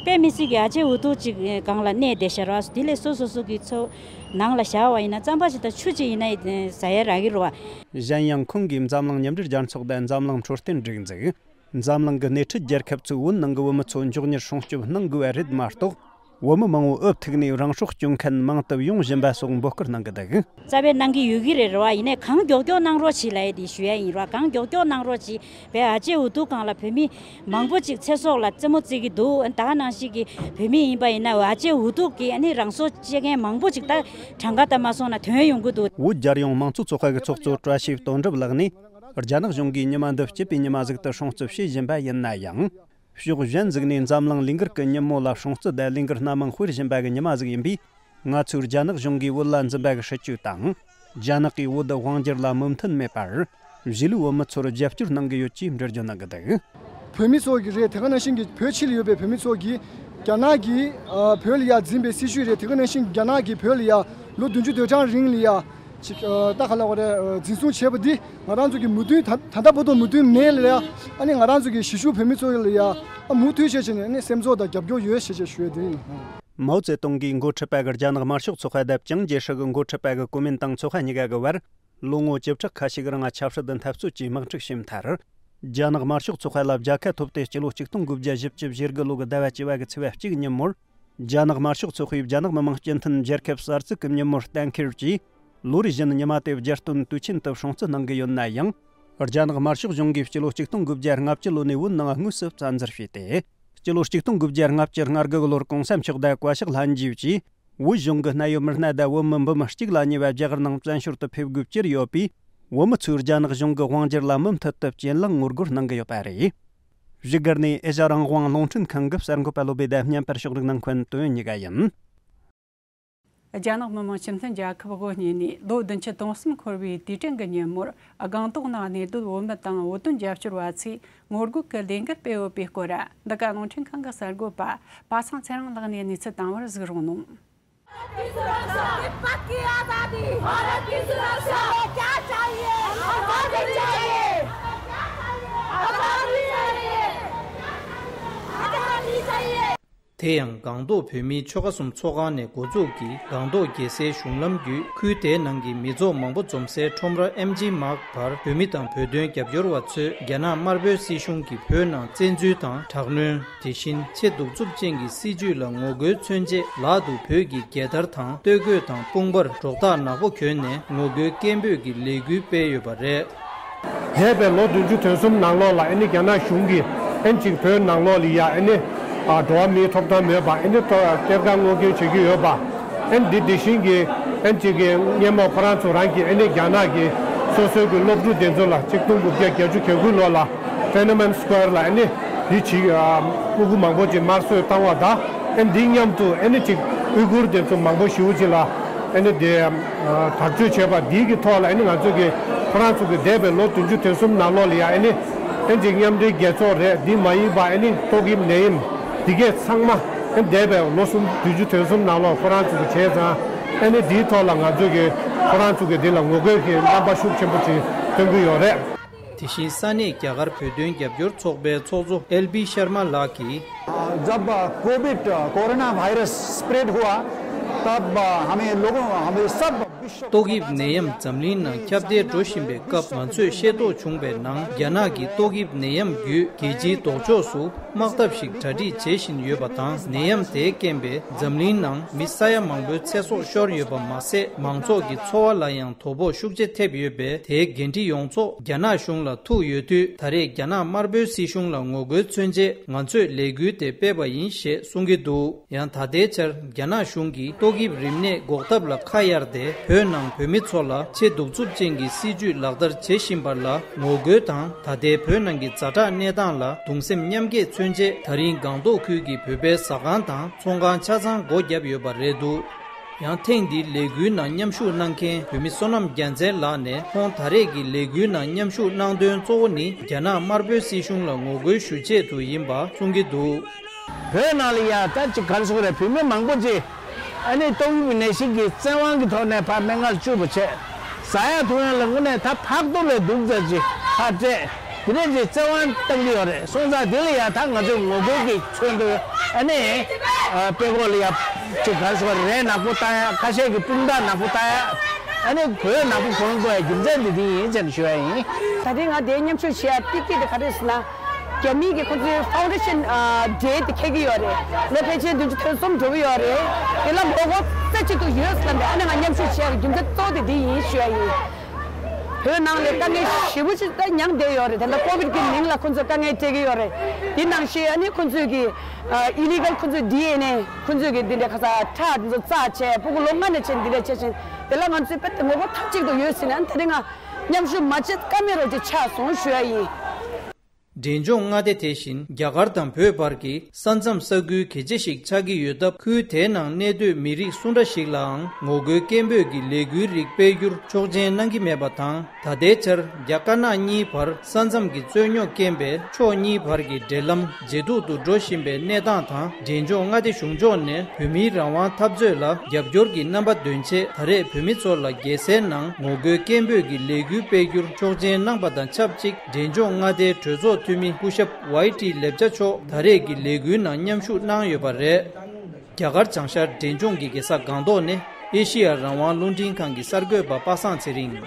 དཔེ་མི་སྲིད་ཀྱི་ཨ་ཅེ་འུ་ཐུག་ཅིག་སྒང་ལ་གནས་བསྡད་ཤག་ར། དེ་ལས་སོ་སོ་སོ་གི་ཚོ་ནང་ལ་བཞག་པ་ཡིན་ན། རྩམ་པ་ཞིག་དང་ཆུ་ཅིག་ཡིན་ན་ཟ་ཡ་རག་གི་རེད་བ། གཞན་ཡང་ཁོང་གིས་འཛམ་གླིང་མཉམ་འབྲེལ་རྒྱལ་ཚོགས་དང་འཛམ་གླིང་འཕྲོད་བསྟེན་སྒྲིག་འཛུགས། འཛམ་གླིང་གི་སྣེ་ཁྲིད་རྒྱལ་ཁབ་ཚོས་བོད་ནང་གི་བོད་མི་ཚོ་མགྱོགས་མྱུར་སྲུང་སྐྱོབ་གནང་དགོས་པ་རེད་མ་གཏོགས། བོད་མི་མང་བོ་འུ་ཐུག་ནས་རང་སྲོག་གཅོད་མཁན་མང་དུ་ཡོང་བཞིན་པ་སོགས་འབོད་སྐུལ་གནང་གི་འདུག། རྩ་བའི་གནང་གི་ཡོད་ཀྱི་རེད་རེད་བ། ཡིན་ནའི་གང་མགྱོགས་མགྱོགས་གནང་རོགས་བྱེད་ལབ་ཡས་དེ་ཞུ་ཡ་ཡིན་ར། གང་མགྱོགས་མགྱོགས་གནང་རོགས་བྱེད། བའི་ཨ་ཅེ་འུ་ཐུག་སྒང་ལ་བོད་མི་མང་པོ་ཅིག་ཚེ་སྲོག་ལ་རྩེད་མོ་རྩེ་གི་འདུག། ད་ག་ནང་བཞིན་གྱི་བོད་མི་ཡིན་པ་ཡིན་ན། ཨ་ཅེ་འུ་ཐུག་གི་ཨ་ནི་རང་སྲོག་གཅོད་མཁན་མང་པོ་ཅིག་ད་གྲངས་ཀ་ལྟ་མ་སོང་ན་ཐོན་ཡོང་གི་འདུག། བོད་རྒྱལ་ཡོངས་དམངས་གཙོ་ཚོགས་པ་གི་ཚོགས་གཙོ་བཀྲ་ཤིས་དོན་གྲུབ་ལགས་ནས། རྒྱ་ནག་གཞུང་གིས་ཉི་མ་འདི་སྐྱིད་པའི་ཉི་མ་ཟིག་ཏུ་སྲུང་བརྩི་བྱེད་བཞིན་པ་ཡིན་ན་ཡང་། ཕྱོགས་གཞན་ཟིག་ནས་འཛམ་གླིང་ལས་འགུལ་གྱི་ཉིན་མོ་ལ་སྲུང་བརྩི་དང་ལས་འགུལ་སྣ་མང་སྤེལ་བཞིན་པ་གི་ཉི་མ་ཟིག་ཡིན་པས། ང་ཚོས་རྒྱ་ནག་གཞུང་གིས་བོད་ལ་འཛིན་པ་གི་སྲིད་ཇུས་དང་། རྒྱ་ནག་གིས་བོད་དབང་སྒྱུར་ལ་མོས་མཐུན་མེད་པར། གཞིས་ལུས་བོད་མི་ཚོར་རྒྱབ་སྐྱོར་གནང་གི་ཡོད་ཅེས་འགྲེལ་བརྗོད་གནང་གི་འདུག། བོད་མི་ཚོ་གི་རེད། དེ་ག་ནང་བཞིན་གྱི་བོད་ཕྱི་ལ་ཡོད་པའི་བོད་མི་ཚོ་གིས་རྒྱ་ནག་གིས་ཨ་བོད་ལ་ཡ་འཛིན་པའི་སྲིད་ཇུས་རེད། དེ་ག་ནང་བཞིན་རྒྱ་ནག་གིས་བོད་ལ་ཡ་ལོ་བདུན་ཅུ་དོན་གྲངས་རིང་ལ་ཡ་ཅིག་ཨ་ད་ག་ལབ་དགོས་རེད། ཨ་འཛིན་བཟུང་བྱས་པ་འདི་ང་རང་ཚོ་གི་མོས་མཐུན། ད་ད་ལྟ་བར་དུ་མོས་མཐུན་མེད་ལ་ཡ། ཨ་ནི་ང་རང་ཚོ་གི་གཞིས་བཞུགས་བོད་མི་ཚོ་ལ་ཡ་ཨ་མུ་མཐུད་བྱས་བྱས་ནས་ཨ་ནི་སེམས་ཚོར་དང་རྒྱབ་སྐྱོར་ཡོད་ཞེས་བྱས་ཞུ་ཡ་དེ་ཡིན། མའོ་ཙེ་ཏུང་གིས་འགོ་ཁྲིད་པ་གི་རྒྱ་ནག་དམར་ཤོག་ཚོགས་པ་དང་ཅང་ཇེ་ཧྲི་གི་འགོ་ཁྲིད་པ་གི་གོ་མིན་ཏང་ཚོགས་པ་གཉིས་ཀ་གི་བར། ལོ་ངོ་བཅུ་ཕྲག་ཁ་ཤས་ཀྱི་རིང་ཆབ་སྲིད་དུ་འཐབ་རྩོད་ཀྱི་དམག་འཁྲུག་བྱས་མཐར། རྒྱ་ནག་དམར་ཤོག་ཚོགས་པ་ལ་བརྒྱ་ཁ་ཐོབ་སྟེ། སྤྱི་ལོ་ཆིག་སྟོང་དགུ་བརྒྱ་བཞི་བཅུ་ཞེ་དགུ་ལོ་གི་ཟླ་བ་བཅུ་བ་གི་ཚེས་པ་གཅིག་ཉིན་མོར། རྒྱ་ནག་དམར་ཤོག་ཚོགས་པས་རྒྱ་ནག་མི་དམངས་སྤྱི་མཐུན་རྒྱལ་ཁབ་གསར་བཙུགས་ཀྱི་ཉིན་མོར་གཏན་འཁེལ་གྱིས། ལོ་རེ་བཞིན་ཉི་མ་དེ་རྒྱལ་སྟོན་དུས་ཆེན་དུ་སྲུང་བརྩི་གནང་གི་ཡོད་ན་ཡང་། རྒྱ་ནག་དམར་ཤོག་གཞུང་གིས་སྤྱི་ལོ་ཆིག་སྟོང་དགུ་བརྒྱ་ལྔ་བཅུ་ལོ་ནས་བོད་ནང་དངོས་སུ་བཙན་འཛུལ་བྱས་ཏེ། སྤྱི་ལོ་ཆིག་སྟོང་དགུ་བརྒྱ་ལྔ་བཅུ་ང་དགུ་གི་ལོར་གོང་ས་མཆོག་དང་བཀའ་ཤག་ལྷན་རྒྱས་ཀྱིས། བོད་གཞུང་གི་གནད་ཡོད་མི་སྣ་དང་བོད་མི་འབུམ་གཅིག་ལ་ཉེ་བའི་རྒྱ་གར་ནང་བཙན་བྱོལ་དུ་ཕེབས་དགོས་བསྐྱུར་ཡོད་པས། བོད་མི་ཚོས་རྒྱ་ནག་གཞུང་གི་དབང་སྒྱུར་ལ་མུ་མཐུད་དུ་གྱེན་ལངས་ངོ་རྒོལ་གནང་གི་ཡོད་པ་རེད། བཞུགས་སྒར་ནས་ཨེ་ཤ་རང་དབང་རླུང་འཕྲིན་ཁང་གི་གསར་འགོད་པ་བློ་བྷེ་དང་བརྙན་པར་ཕྱོགས་སྒྲིག་གནང་མཁན་དོན་གཉིས་ཀ་ཡིན། རྒྱ་ནག་མི་དམངས་སྤྱི་མཐུན་རྒྱལ་ཁབ་དབུ་བརྙེས་ནས་ལོ་བདུན་ཅུ་དོན་གསུམ་འཁོར་བའི་དུས་དྲན་གྱི་ཉིན་མོར། སྒང་ཏོག་ནང་གནས་སྡོད་བོད་མི་དང་བོད་དོན་རྒྱབ་སྐྱོར་བ་ཚོས་ངོ་རྒོལ་གྱི་ལས་འགུལ་སྤེལ་ཡོད་པའི་སྐོར། འདི་ག་རླུང་འཕྲིན་ཁང་གི་གསར་འགོད་པ་པ་སངས་ཚེ་རིང་ལགས་ནས་གནས་ཚུལ་བཏང་བར་གཟིགས་རོགས་གནང་། भारत की सुरक्षा, तिब्बत की आजादी, भारत की सुरक्षा, क्या चाहिए? आजादी चाहिए। आजादी चाहिए। आजादी चाहिए। དེ་ཡང་སྒང་ཏོག་བོད་མིའི་ཆོལ་ཁ་གསུམ་ཚོགས་ཁང་ནས་འགོ་འཛུགས་ཀྱིས། སྒང་ཏོག་རྒྱལ་སའི་གཞུང་ལམ་བརྒྱུད་ཁུལ་དེའི་ནང་གི་མི་ཚོགས་མང་པོ་འཛོམས་སའི་ཁྲོམ་ར་ཨེམ་ཇི་མཱག་བར་བོད་མི་དང་བོད་དོན་རྒྱབ་སྐྱོར་བ་ཚོས་རྒྱ་ནག་དམར་པོའི་སྲིད་གཞུང་གིས་བོད་ནང་བཙན་འཛུལ་དང་དྲག་གནོན། དེ་བཞིན་ཆེས་གདུག་རྩུབ་ཅན་གྱི་སྲིད་བྱུས་ལ་ངོ་རྒོལ་མཚོན་ཆེད། ལག་ཏུ་བོད་ཀྱི་རྒྱལ་དར་དང་སྟོད་གོས་དང་དཔུང་པར་སྒྲོག་ཐག་ནག་པོ་གྱོན་ནས་ངོ་རྒོལ་སྐད་འབོད་ཀྱི་ལས་འགུལ་སྤེལ་ཡོད་པ་རེད། འདས་པའི་ལོ་བདུན་ཅུ་དོན་གསུམ་ནང་ལོགས་ལ་ཨ་ནི་རྒྱ་ནག་གཞུང་གིས་ཨ་ནི་ཅིག་བོད་ནང་ལོགས་ལ་ཡ་ཨ་ནི་ཨ་འགྲོ་བ་མིའི་ཐོབ་ཐང་མེད་པ། ཨ་ནི་ཐོ་གཏེར་ཁ་སྔོག་འདོན་བྱེད་ཀྱི་ཡོད་པ། ཨ་ནི་འདི་དེ་བཞིན་གྱི་ཨ་ནི་ཅིག་གི་སྔོན་མ་ཁོ་རང་ཚོ་རང་གིས་ཨ་ནི་རྒྱ་ནག་གི་སོ་སོའི་གི་སློབ་ཕྲུག་དེ་ཚོ་ལ་ཆིག་སྟོང་དགུ་བརྒྱ་བརྒྱད་ཅུ་གྱ་དགུ་ལོ་ལ་ཊེན་ཨན་མེན་སི་ཀོ་ཝེར་ལ་ཨ་ནི་འདི་ཅིག་ཨ་སྤུ་གུ་མང་པོ་ཅིག་དམར་གསོད་བཏང་བ་དང་། ཨ་ནི་འདི་མཉམ་དུ་ཨ་ནི་ཅིག་ཨུའི་གུར་དེ་ཚོ་མང་པོ་ཞེ་པོ་ཅིག་ལ་ཨ་ནི་དེ་ཨ་དག་བཅོས་བྱས་པ་འདིའི་གི་ཐོག་ལ་ཨ་ནི་ང་ཚོ་གི་ཁོ་རང་ཚོ་གི་འདས་པའི་ལོ་བདུན་ཅུ་དོན་གསུམ་ནང་ལོགས་ལ་ཡ་ཨ་ནི་ཨ་ནི་ཅིག་མཉམ་འབྲེལ་རྒྱལ་ཚོགས་རེད། འདི་མ་ཡིན་པ་ཨ་ནི་ཏོག་དབྱིབས་ནད་ཡམས་འདི་གས་ཚང་མ་ཨ་ནི་འདས་པའི་ལོ་གསུམ་བདུན་ཅུ་དོན་གསུམ་ནང་ལོགས་ཁོ་རང་ཚོ་གི་བྱས་ཙང་། ཨ་ནི་འདིའི་ཐོག་ལ་ང་ཚོ་གི་ཁོ་རང་ཚོ་གི་འདི་ལ་ངོ་རྒོལ་གྱི་རྣམ་པ་ཤུགས་ཆེན་པོ་ཅིག་སྟོན་གྱི་ཡོད་རེད། དེ་བཞིན་ས་གནས་རྒྱ་གར་བོད་དོན་རྒྱབ་སྐྱོར་ཚོགས་པའི་ཚོགས་གཙོ་ཨེལ་བི་ཤར་མ་ལགས་ཀྱིས། जब कोविड कोरोना वायरस स्प्रेड हुआ, तब हमें लोगों, हमें सब ཏོག་དབྱིབས་ནད་ཡམས་འཛམ་གླིང་ནང་ཁྱབ་གདལ་འགྲོ་བཞིན་པའི་སྐབས། ང་ཚོས་ཤེས་རྟོགས་བྱུང་བའི་ནང་། རྒྱ་ནག་གི་ཏོག་དབྱིབས་ནད་ཡམས་བརྒྱུད་རྒྱལ་སྤྱིའི་ལྡོག་ཕྱོགས་སུ་དམག་འཐབ་ཞིག་གྲ་སྒྲིག་བྱེད་བཞིན་ཡོད་པ་དང་། ནད་ཡམས་དེའི་རྐྱེན་པས་འཛམ་གླིང་ནང་མི་ས་ཡ་མང་པོའི་ཚེ་སྲོག་ཤོར་ཡོད་པ་མ་ཟད། མང་ཚོགས་ཀྱི་འཚོ་བ་ལ་ཡང་དོ་ཕོག་ཤུགས་ཆེ་ཐེབས་ཡོད་པས། དེའི་འགན་འཁྲི་ཡོངས་རྫོགས་རྒྱ་ནག་གཞུང་ལ་ཐུག་ཡོད་དུས། ད་རེས་རྒྱ་ནག་དམར་པོའི་སྲིད་གཞུང་ལ་ངོ་རྒོལ་མཚོན་ཆེད་ང་ཚོས་ལས་འགུལ་དེ་སྤེལ་བ་ཡིན་ཞེས་གསུང་གི་འདུག། ཡང་ད་ལྟའི་ཆར་རྒྱ་ནག་གཞུང་གིས་ཏོག་དབྱིབས་རིམས་ནད་འགོག་ཐབས་ལ་ཁ་གཡར་ཏེ། བོད་ནང་བོད་མི་ཚོ་ལ་ཆེས་གདུག་རྩུབ་ཅན་གྱི་སྲིད་ཇུས་ལག་བསྟར་བྱེད་བཞིན་པ་ལ་ངོ་རྒོལ་དང་། ད་ལྟའི་བོད་ནང་གི་ཛ་དྲག་གནས་སྟངས་ལ་གདུང་སེམས་མཉམ་སྐྱེད་མཚོན་ཆེད། ད་རིང་སྒང་ཏོག་ཁུལ་གྱི་བོད་པའི་ཟ་ཁང་དང་ཚོང་ཁང་ཆ་ཚང་སྒོ་བརྒྱབ་ཡོད་པ་རེད་འདུག། ཡང་ཐེངས་འདིའི་ལས་འགུལ་ནང་མཉམ་ཞུགས་གནང་མཁན་བོད་མི་བསོད་ནམས་རྒྱལ་མཚན་ལགས་ནས། ཁོང་ད་རེས་ཀྱི་ལས་འགུལ་ནང་མཉམ་ཞུགས་གནང་དོན་གཙོ་བོ་ནི་རྒྱ་ནག་དམར་པོའི་སྲིད་གཞུང་ལ་ངོ་རྒོལ་ཞུ་ཆེད་དུ་ཡིན་པ་གསུང་གི་འདུག། བོད་ནང་ལ་ཡ་ད་ཅིག་ག་རེ་ཟེར་དགོས་རེད། བོད་མི་མང་པོ་ཅིག་ཨ་ནི་ཏོག་དབྱིབས་ནད་གཞི་གི་བཙན་དབང་གི་ཐོག་ནས་ཕར་སྨན་ཁང་བཅུག་པ་བྱས། ཟ་ཡ་འཐུང་ཡ་ལ་དངོས་གནས་ད་ཕག་ཏོ་ལས་སྡུག་ཙམ་ཅིག་ཕར་སྤྲད། དེ་འདྲས་ཅིག་བཙན་དབང་བཏང་གི་ཡོད་རེད། སོང་ཙང་དེ་ལ་ཡ་ད་ང་ཚོས་ངོ་རྒོལ་གྱི་ཚུལ་དུ་ཨ་ནི་ཨ་དཔྲལ་ཁོག་ལ་ཡ་ཅིག་ག་རེ་ཟེར་དགོས་རེད། རས་ནག་པོ་བཏང་ཡ། ཁ་ཤས་ཀྱིས་དཔུང་རྟགས་ནག་པོ་བཏང་ཡ། ཨ་ནི་གོས་ནག་པོ་གོན་དགོས་ཡ་རྒྱུ་མཚན་འདི་འདི་ཡིན་ཟེར་ནས་ཞུ་ཡ་ཡིན། ད་རེས་ང་འདིར་མཉམ་ཞུགས་བྱེད་ཡ་ཏིག་ཏིག་དེ་ག་རེ་ཟེར་ན། རྒྱ་མི་གི་ཁོ་ཚོའི་ཕའུན་ཌེ་ཤན་ཌེ་དེ་འཁེལ་གྱི་ཡོད་རེད། ལོ་ཕལ་ཆེར་བདུན་ཅུ་དོན་གསུམ་འགྲོ་གི་ཡོད་རེད། དེ་ལ་ངོ་རྒོལ་རྩེ་གཅིག་ཏུ་ཡོད་ཟེར་ལབ་ནས་ཨ་ནི་ང་མཉམ་ཞུགས་བྱེད་ཡ་རྒྱུ་མཚན་གཙོ་བོ་དེ་འདི་ཡིན་ཞུ་ཡ་ཡིན། བོད་ནང་ལ་དཀའ་ངལ་ཞེ་པོ་ཅིག་ད་མྱངས་བསྡད་ཡོད་རེད། དེ་འདྲ་ཀོ་བིད་ཀྱི་མིང་ལ་ཁོ་ཚོས་དཀའ་ངལ་སྤྲད་ཀྱི་ཡོད་རེད། དེ་ནང་བཞིན་ཨ་ནི་ཁོ་ཚོས་ཀྱི་ཨི་ལི་གལ་ཁོ་ཚོས་ཌི་ཨེན་ཨེ་ཁོ་ཚོས་ཀྱི་འདི་འདྲ་ཁ་ས་ཁྲག་འདི་ཚོ་བཙགས་བྱས། སྤུ་གུ་ལོ་ལྔ་ནས་བྱས་འདི་འདྲ་བྱས་ཤིང་། དེ་ལ་ང་ཚོས་དཔེ་ངོ་རྒོལ་མཐའ་གཅིག་ཏུ་ཡོད་ཟེར་ནས་ཨ་ནི་དེ་རིང་ང་མཉམ་ཞུགས་མ་བྱེད་ཀ་མེད་རོགས་ཅིག་ཆགས་སོང་ཞུ་ཡ་ཡིན། འབྲས་ལྗོངས་མངའ་སྡེ་དེ་བཞིན་རྒྱ་གར་དང་བོད་བར་གྱི་ས་མཚམས་ས་ཁུལ་གལ་ཆེ་ཞིག་ཆགས་ཀྱི་ཡོད་སྟབས། ཁུལ་དེའི་ནང་གནས་སྡོད་མི་རིགས་སུ་འདྲ་ཞིག་ལའང་ངོ་རྒོལ་སྐད་འབོད་ཀྱི་ལས་འགུལ་རིགས་སྤེལ་རྒྱུར་ཆོག་མཆན་གནང་གི་མེད་པ་དང་། ད་ལྟའི་ཆར་རྒྱ་དཀར་ནག་གཉིས་བར་ས་མཚམས་ཀྱི་རྩོད་རྙོག་རྐྱེན་པས་ཕྱོགས་གཉིས་བར་གྱི་འབྲེལ་ལམ་ཇེ་སྡུག་ཏུ་འགྲོ་བཞིན་པའི་གནས་སྟངས་དང་། འབྲས་ལྗོངས་མངའ་སྡེ་གཞུང་ཕྱོགས་ནས་བོད་མིའི་རང་དབང་འཐབ་རྩོད་ལ་རྒྱབ་སྐྱོར་གྱི་རྣམ་པ་འདོན་ཆེད། ད་རེས་བོད་མི་ཚོ་ལ་རྒྱལ་སའི་ནང་ངོ་རྒོལ་སྐད་འབོད་ཀྱི་ལས་འགུལ་སྤེལ་རྒྱུར་ཆོག་མཆན་གནང་པ་དང་ཆབས་ཅིག། འབྲས་ལྗོངས་མངའ་སྡེའི་གྲོས་ཚོགས་འཐུས་མི་སྐུ་ཞབས་ཝའི་ཊི་ལེབ་ཅཱ་མཆོག་ད་རེས་ཀྱི་ལས་འགུལ་ནང་མཉམ་ཞུགས་གནང་ཡོད་པ་རེད། རྒྱ་གར་བྱང་ཤར་འབྲས་ལྗོངས་ཀྱི་རྒྱལ་ས་སྒང་ཏོག་ནས་ཨེ་ཤི་ཡ་རང་དབང་རླུང་འཕྲིན་ཁང་གི་གསར་འགོད་པ་པ་སངས་ཚེ་རིང་།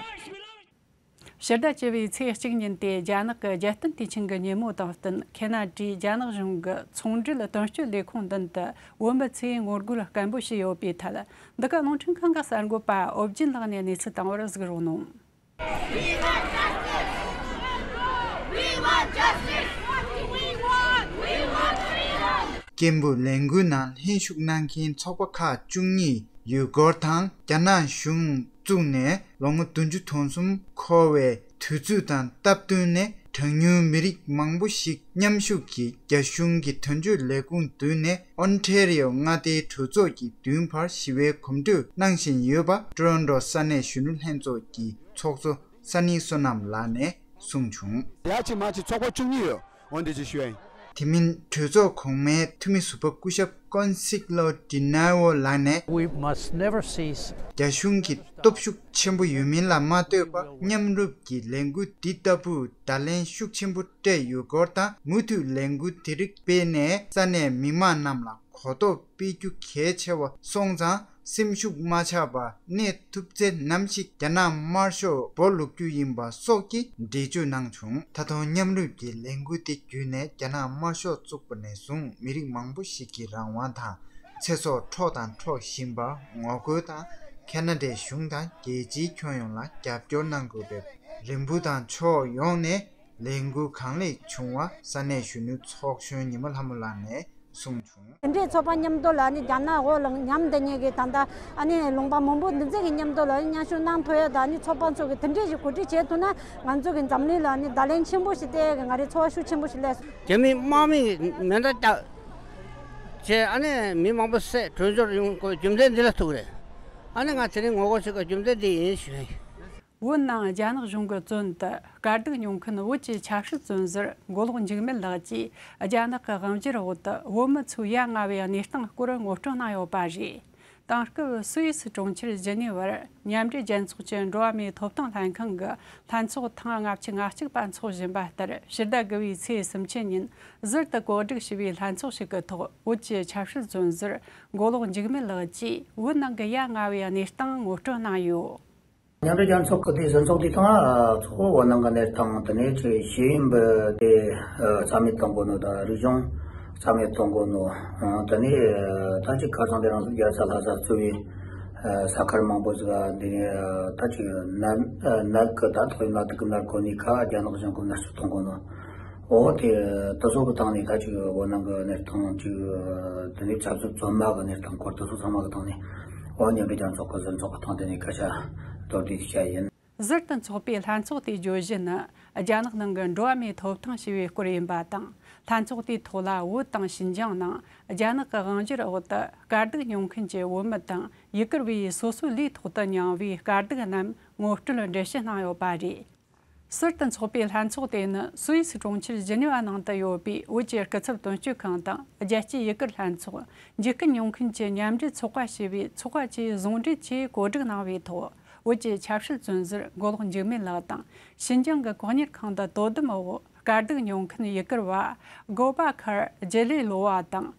ཕྱི་ཟླ་བཅུ་བའི་ཚེས་གཅིག་ཉིན་ཏེ་རྒྱ་ནག་གི་རྒྱལ་བསྟན་དུས་ཆེན་གྱི་ཉིན་མོ་དང་བསྟུན། ཁེ་ན་ཌའི་རྒྱ་ནག་གཞུང་གི་ཚོང་འབྲེལ་དོན་གཅོད་ལས་ཁུངས་མདུན་དུ་བོད་མི་ཚོས་ངོ་རྒོལ་སྐད་འབོད་བྱས་ཡོད་པའི་ཐད། འདི་ག་རླུང་འཕྲིན་ཁང་གི་གསར་འགོད་པ་ཨོ་བརྒྱུད་ལགས་ནས་གནས་ཚུལ་བཏང་བར་གཟིགས་རོགས་གནང་། སྐད་འབོད་ལས་འགུལ་ནང་ལྷན་ཞུགས་གནང་མཁན་ཚོགས་པ་ཁག་བཅུ་གཉིས་ཡུལ་སྐོར་དང་རྒྱ་ནག་གཞུང་བཙུགས་ནས་ལོ་ངོ་བདུན་ཅུ་དོན་གསུམ་འཁོར་བའི་དུས་ཚོད་དང་སྟབས་བསྟུན་ནས། གྲངས་ཉུང་མི་རིགས་མང་པོ་ཞིག་མཉམ་ཞུགས་ཀྱིས་རྒྱ་གཞུང་གི་དོན་གཅོད་ལས་ཁུངས་མདུན་ནས་ཨོན་ཊེ་རི་ཡོ་མངའ་སྡེའི་གྲོས་ཚོགས་ཀྱི་མདུན་བར་ཞི་བའི་གོམ་བགྲོད་གནང་བཞིན་ཡོད་པ། ཊོ་རོན་ཊོ་ས་གནས་གཞོན་ནུ་ལྷན་ཚོགས་ཀྱི་ཚོགས་གཙོ་ས་ནི་བསོད་ནམས་ལགས་ནས་གསུངས་བྱུང་། ཡ་ཅིག་མ་ཅིག་ཚོགས་པ་བཅུ་གཉིས་ཡོད། འོན་ཏེ་ཅིག་ཞུ་ཡ་ཡིན། དེ་མིན་གྲོས་ཚོགས་གོང་མའི་འཐུས་མི་ཟུར་པ་སྐུ་ཞབས་ཀོན་སིག་ལོ་ཌི་ནའོ་ལགས་ནས། We must never cease. རྒྱ་གཞུང་གི་སྟོབས་ཤུགས་ཆེན་པོ་ཡོད་མིན་ལ་མ་ལྟོས་པར། མཉམ་རུབ་ཀྱི་ལས་འགུལ་འདི་ལྟ་བུ་བརྡ་ལན་ཤུགས་ཆེན་པོ་སྤྲད་ཡོད་སྐོར་དང་། མུ་མཐུད་ལས་འགུལ་དེ་རིགས་སྤེལ་ནས་ས་གནས་མི་མང་རྣམས་ལ་གོ་རྟོགས་སྤེལ་རྒྱུ་གལ་ཆེ་བ་སོང་ཙང་། སེམས་ཤུགས་མ་ཆག་པར་གནས་ཐུབ་ཚེ་ནམ་ཞིག་རྒྱ་ནག་དམར་ཤོག་སྦོ་ལུག་རྒྱུ་ཡིན་པ་སོགས་ཀྱི་འགྲེལ་བརྗོད་གནང་བྱུང་། ད་དུང་མཉམ་རུབ་ཀྱི་ལས་འགུལ་དེ་བརྒྱུད་ནས་རྒྱ་ནག་དམར་ཤོག་བཙུགས་པ་ནས་བཟུང་མི་རིགས་མང་པོ་ཞིག་གི་རང་དབང་དང་ཚེ་སྲོག་འཕྲོག་དང་འཕྲོག་བཞིན་པར་ངོ་རྒོལ་དང་། ཁེ་ན་ཌའི་གཞུང་དང་རྒྱལ་སྤྱིའི་ཁྱོན་ཡོངས་ལ་རྒྱབ་སྐྱོར་གནང་དགོས་པའི་རེ་འབོད་དང་ཕྱོགས་ཡོངས་ནས་ལས་འགུལ་གང་ལེགས་བྱུང་བ་ས་གནས་གཞོན་ནུ་ཚོགས་གཞོན་ཉི་མ་ལྷ་མོ་ལགས་ནས་གསུངས་བྱུང་། དེ་འདྲའི་ཚོགས་པ་མཉམ་དུ་ལ་ནི་རྒྱ་ནག་འོག་ལ་ཉམས་བསྡད་མཁན་གྱི་ད་ལྟ་ཨ་ནི་ལུང་པ་མང་པོ་འདི་ཚོ་གི་མཉམ་དུ་ལ་ནི་མཉམ་ཞུགས་གནང་ཐུབ་ཡ་དང་། ཨ་ནི་ཚོགས་པ་ཚོ་གི་དེ་འདྲའི་ཞིག་གོ་སྒྲིག་བྱེད་ཐུབ་ན། ང་ཚོ་གི་འཛམ་གླིང་ལ་ནི་བརྡ་ལན་ཆེན་པོ་ཞིག་སྟེར་ཡ་གི་ང་རའི་ཚོར་བ་ཤུགས་ཆེན་པོ་ཞིག་སླེབས་སོང་། རྒྱ་མིའི་དམག་མི་མེ་མདའ་བཏགས་བྱས། ཨ་ནི་མི་མང་པོ་བསད་གྲོས་འཆོར་ཡོང་དགོས་རྒྱུ་མཚན་འདི་ལ་ཐུག་རེད། ཨ་ནི་ང་དེ་རིང་ངོ་རྒོལ་བྱེད་དགོས་རྒྱུ་མཚན་འདི་ཡིན་ཞུ་ཡ་ཡིན། བོད་ནང་རྒྱ་ནག་གཞུང་གི་བཙོན་དུ་དཀའ་སྡུག་མྱོང་མཁན་བོད་ཀྱི་ཆབ་སྲིད་བཙོན་ཟུར་མགོ་ལོག་འཇིགས་མེད་ལགས་ཀྱིས། རྒྱ་ནག་གི་དབང་སྒྱུར་འོག་ཏུ་བོད་མི་ཚོའི་ཡ་ང་བའི་གནས་སྟངས་སྐོར་ངོ་སྤྲོད་གནང་ཡོད་པ་རེད། དེང་སྐབས་སུད་སི་གྲོང་ཁྱེར་ཇི་ནི་ཝར་མཉམ་འབྲེལ་རྒྱལ་ཚོགས་ཀྱི་འགྲོ་བ་མིའི་ཐོབ་ཐང་ལྷན་ཁང་གི་ལྷན་ཚོགས་ཐེངས་ལྔ་བཅུ་ང་གཅིག་པ་འཚོགས་བཞིན་པ་ལྟར། ཕྱི་ཟླ་དགུ་བའི་ཚེས་སུམ་ཅུ་ཉིན་ཟུར་དུ་གོ་སྒྲིག་ཞུས་པའི་ལྷན་ཚོགས་ཤིག་གི་ཐོག། བོད་ཀྱི་ཆབ་སྲིད་བཙོན་ཟུར་མགོ་ལོག་འཇིགས་མེད་ལགས་ཀྱིས་བོད་ནང་གི་ཡ་ང་བའི་གནས་སྟངས་ངོ་སྤྲོད་གནང་ཡོད། མཉམ་འབྲེལ་རྒྱལ་ཚོགས་ཀྱི་དེ་ཟིན་ཚོགས་དེ་ཐང་ཚོགས་པ་ནང་གི་གནས་སྟངས་དེ་ནས་ཅིག་ཤེས་ཡོན་པ་དེ་རྩ་མེད་གཏོང་དགོས་ནོ་དང་། རིག་གཞུང་རྩ་མེད་གཏོང་དགོས་ནོ། དེ་ནས་ད་ཅིག་ཁ་སང་དེ་རང་སོའི་རྒྱལ་ས་ལྷ་ས་གཙོས་པའི་ས་ཁུལ་མང་པོ་ཟིག་ག་དེ་ནས་ད་ཅིག་ནད་ནད་ཀྱི་ད་ཏོག་དབྱིབས་ནད་དུག་གི་ནད་གོ་ནི་ཁ་རྒྱ་ནག་གཞུང་གིས་མནར་གཅོད་གཏོང་དགོས་ནོ། འོ་དེ་དེ་ཚོ་གི་སྟེང་ནས་ད་ཅིག་བོད་ནང་གི་གནས་སྟངས་ཅིག་དེ་ནས་ཆབ་སྲིད་བཙོན་མ་གི་གནས་སྟངས་སྐོར་དེ་ཚོ་ཚང་མ་གི་སྟེང་ནས། འོ་མཉམ་འབྲེལ་རྒྱལ་ཚོགས་ཀྱི་ཟིན་ཚོགས་ཀྱི་སྟེང་དེ་ནས་སྐད་ཆ་མདོར་བསྡུས་ཤིག་བཤད་ཡིན། ཟུར་དུ་འཚོགས་པའི་ལྷན་ཚོགས་དེའི་བརྗོད་གཞི་ནི། རྒྱ་ནག་ནང་གི་འགྲོ་བ་མིའི་ཐོབ་ཐང་ཞེས་པའི་སྐོར་ཡིན་པ་དང་། ལྷན་ཚོགས་དེའི་ཐོག་ལ་བོད་དང་ཞིན་ཅང་ནང་རྒྱ་ནག་གི་དབང་སྒྱུར་འོག་ཏུ་དཀའ་སྡུག་མྱོང་མཁན་གྱི་བོད་མི་དང་ཡུ་གུར་བས་སོ་སོའི་ལུས་ཐོག་ཏུ་མྱངས་པའི་དཀའ་སྡུག་རྣམས་ངོ་སྤྲོད་འགྲེལ་བཤད་གནང་ཡོད་པ་རེད། ཟུར་དུ་འཚོགས་པའི་ལྷན་ཚོགས་དེ་ནི་སུད་སི་གྲོང་ཁྱེར་ཇི་ནི་ཝ་ནང་དུ་ཡོད་པའི་བོད་ཀྱི་སྐུ་ཚབ་དོན་གཅོད་ཁང་དང་རྒྱལ་སྤྱིའི་ཡུ་གུར་ལྷན་ཚོགས། འཇིགས་སྐུལ་མྱོང་མཁན་གྱི་མཉམ་འབྲེལ་ཚོགས་པ་ཞེས་པའི་ཚོགས་པ་བཅས་ཟུང་འབྲེལ་གྱིས་གོ་སྒྲིག་གནང་བའི་ཐོག། བོད་ཀྱི་ཆབ་སྲིད་བཙོན་ཟུར་མགོ་ལོག་འཇིགས་མེད་ལགས་དང་། ཞིན་ཅང་གི་གོ་གཉེར་ཁང་དུ་དོ་དམ་འོག་དཀའ་སྡུག་མྱོང་མཁན་ཡུ་གུར་བ་གོ་བ་ཁར་ཇེ་ལེ་ལོ་བ་དང་།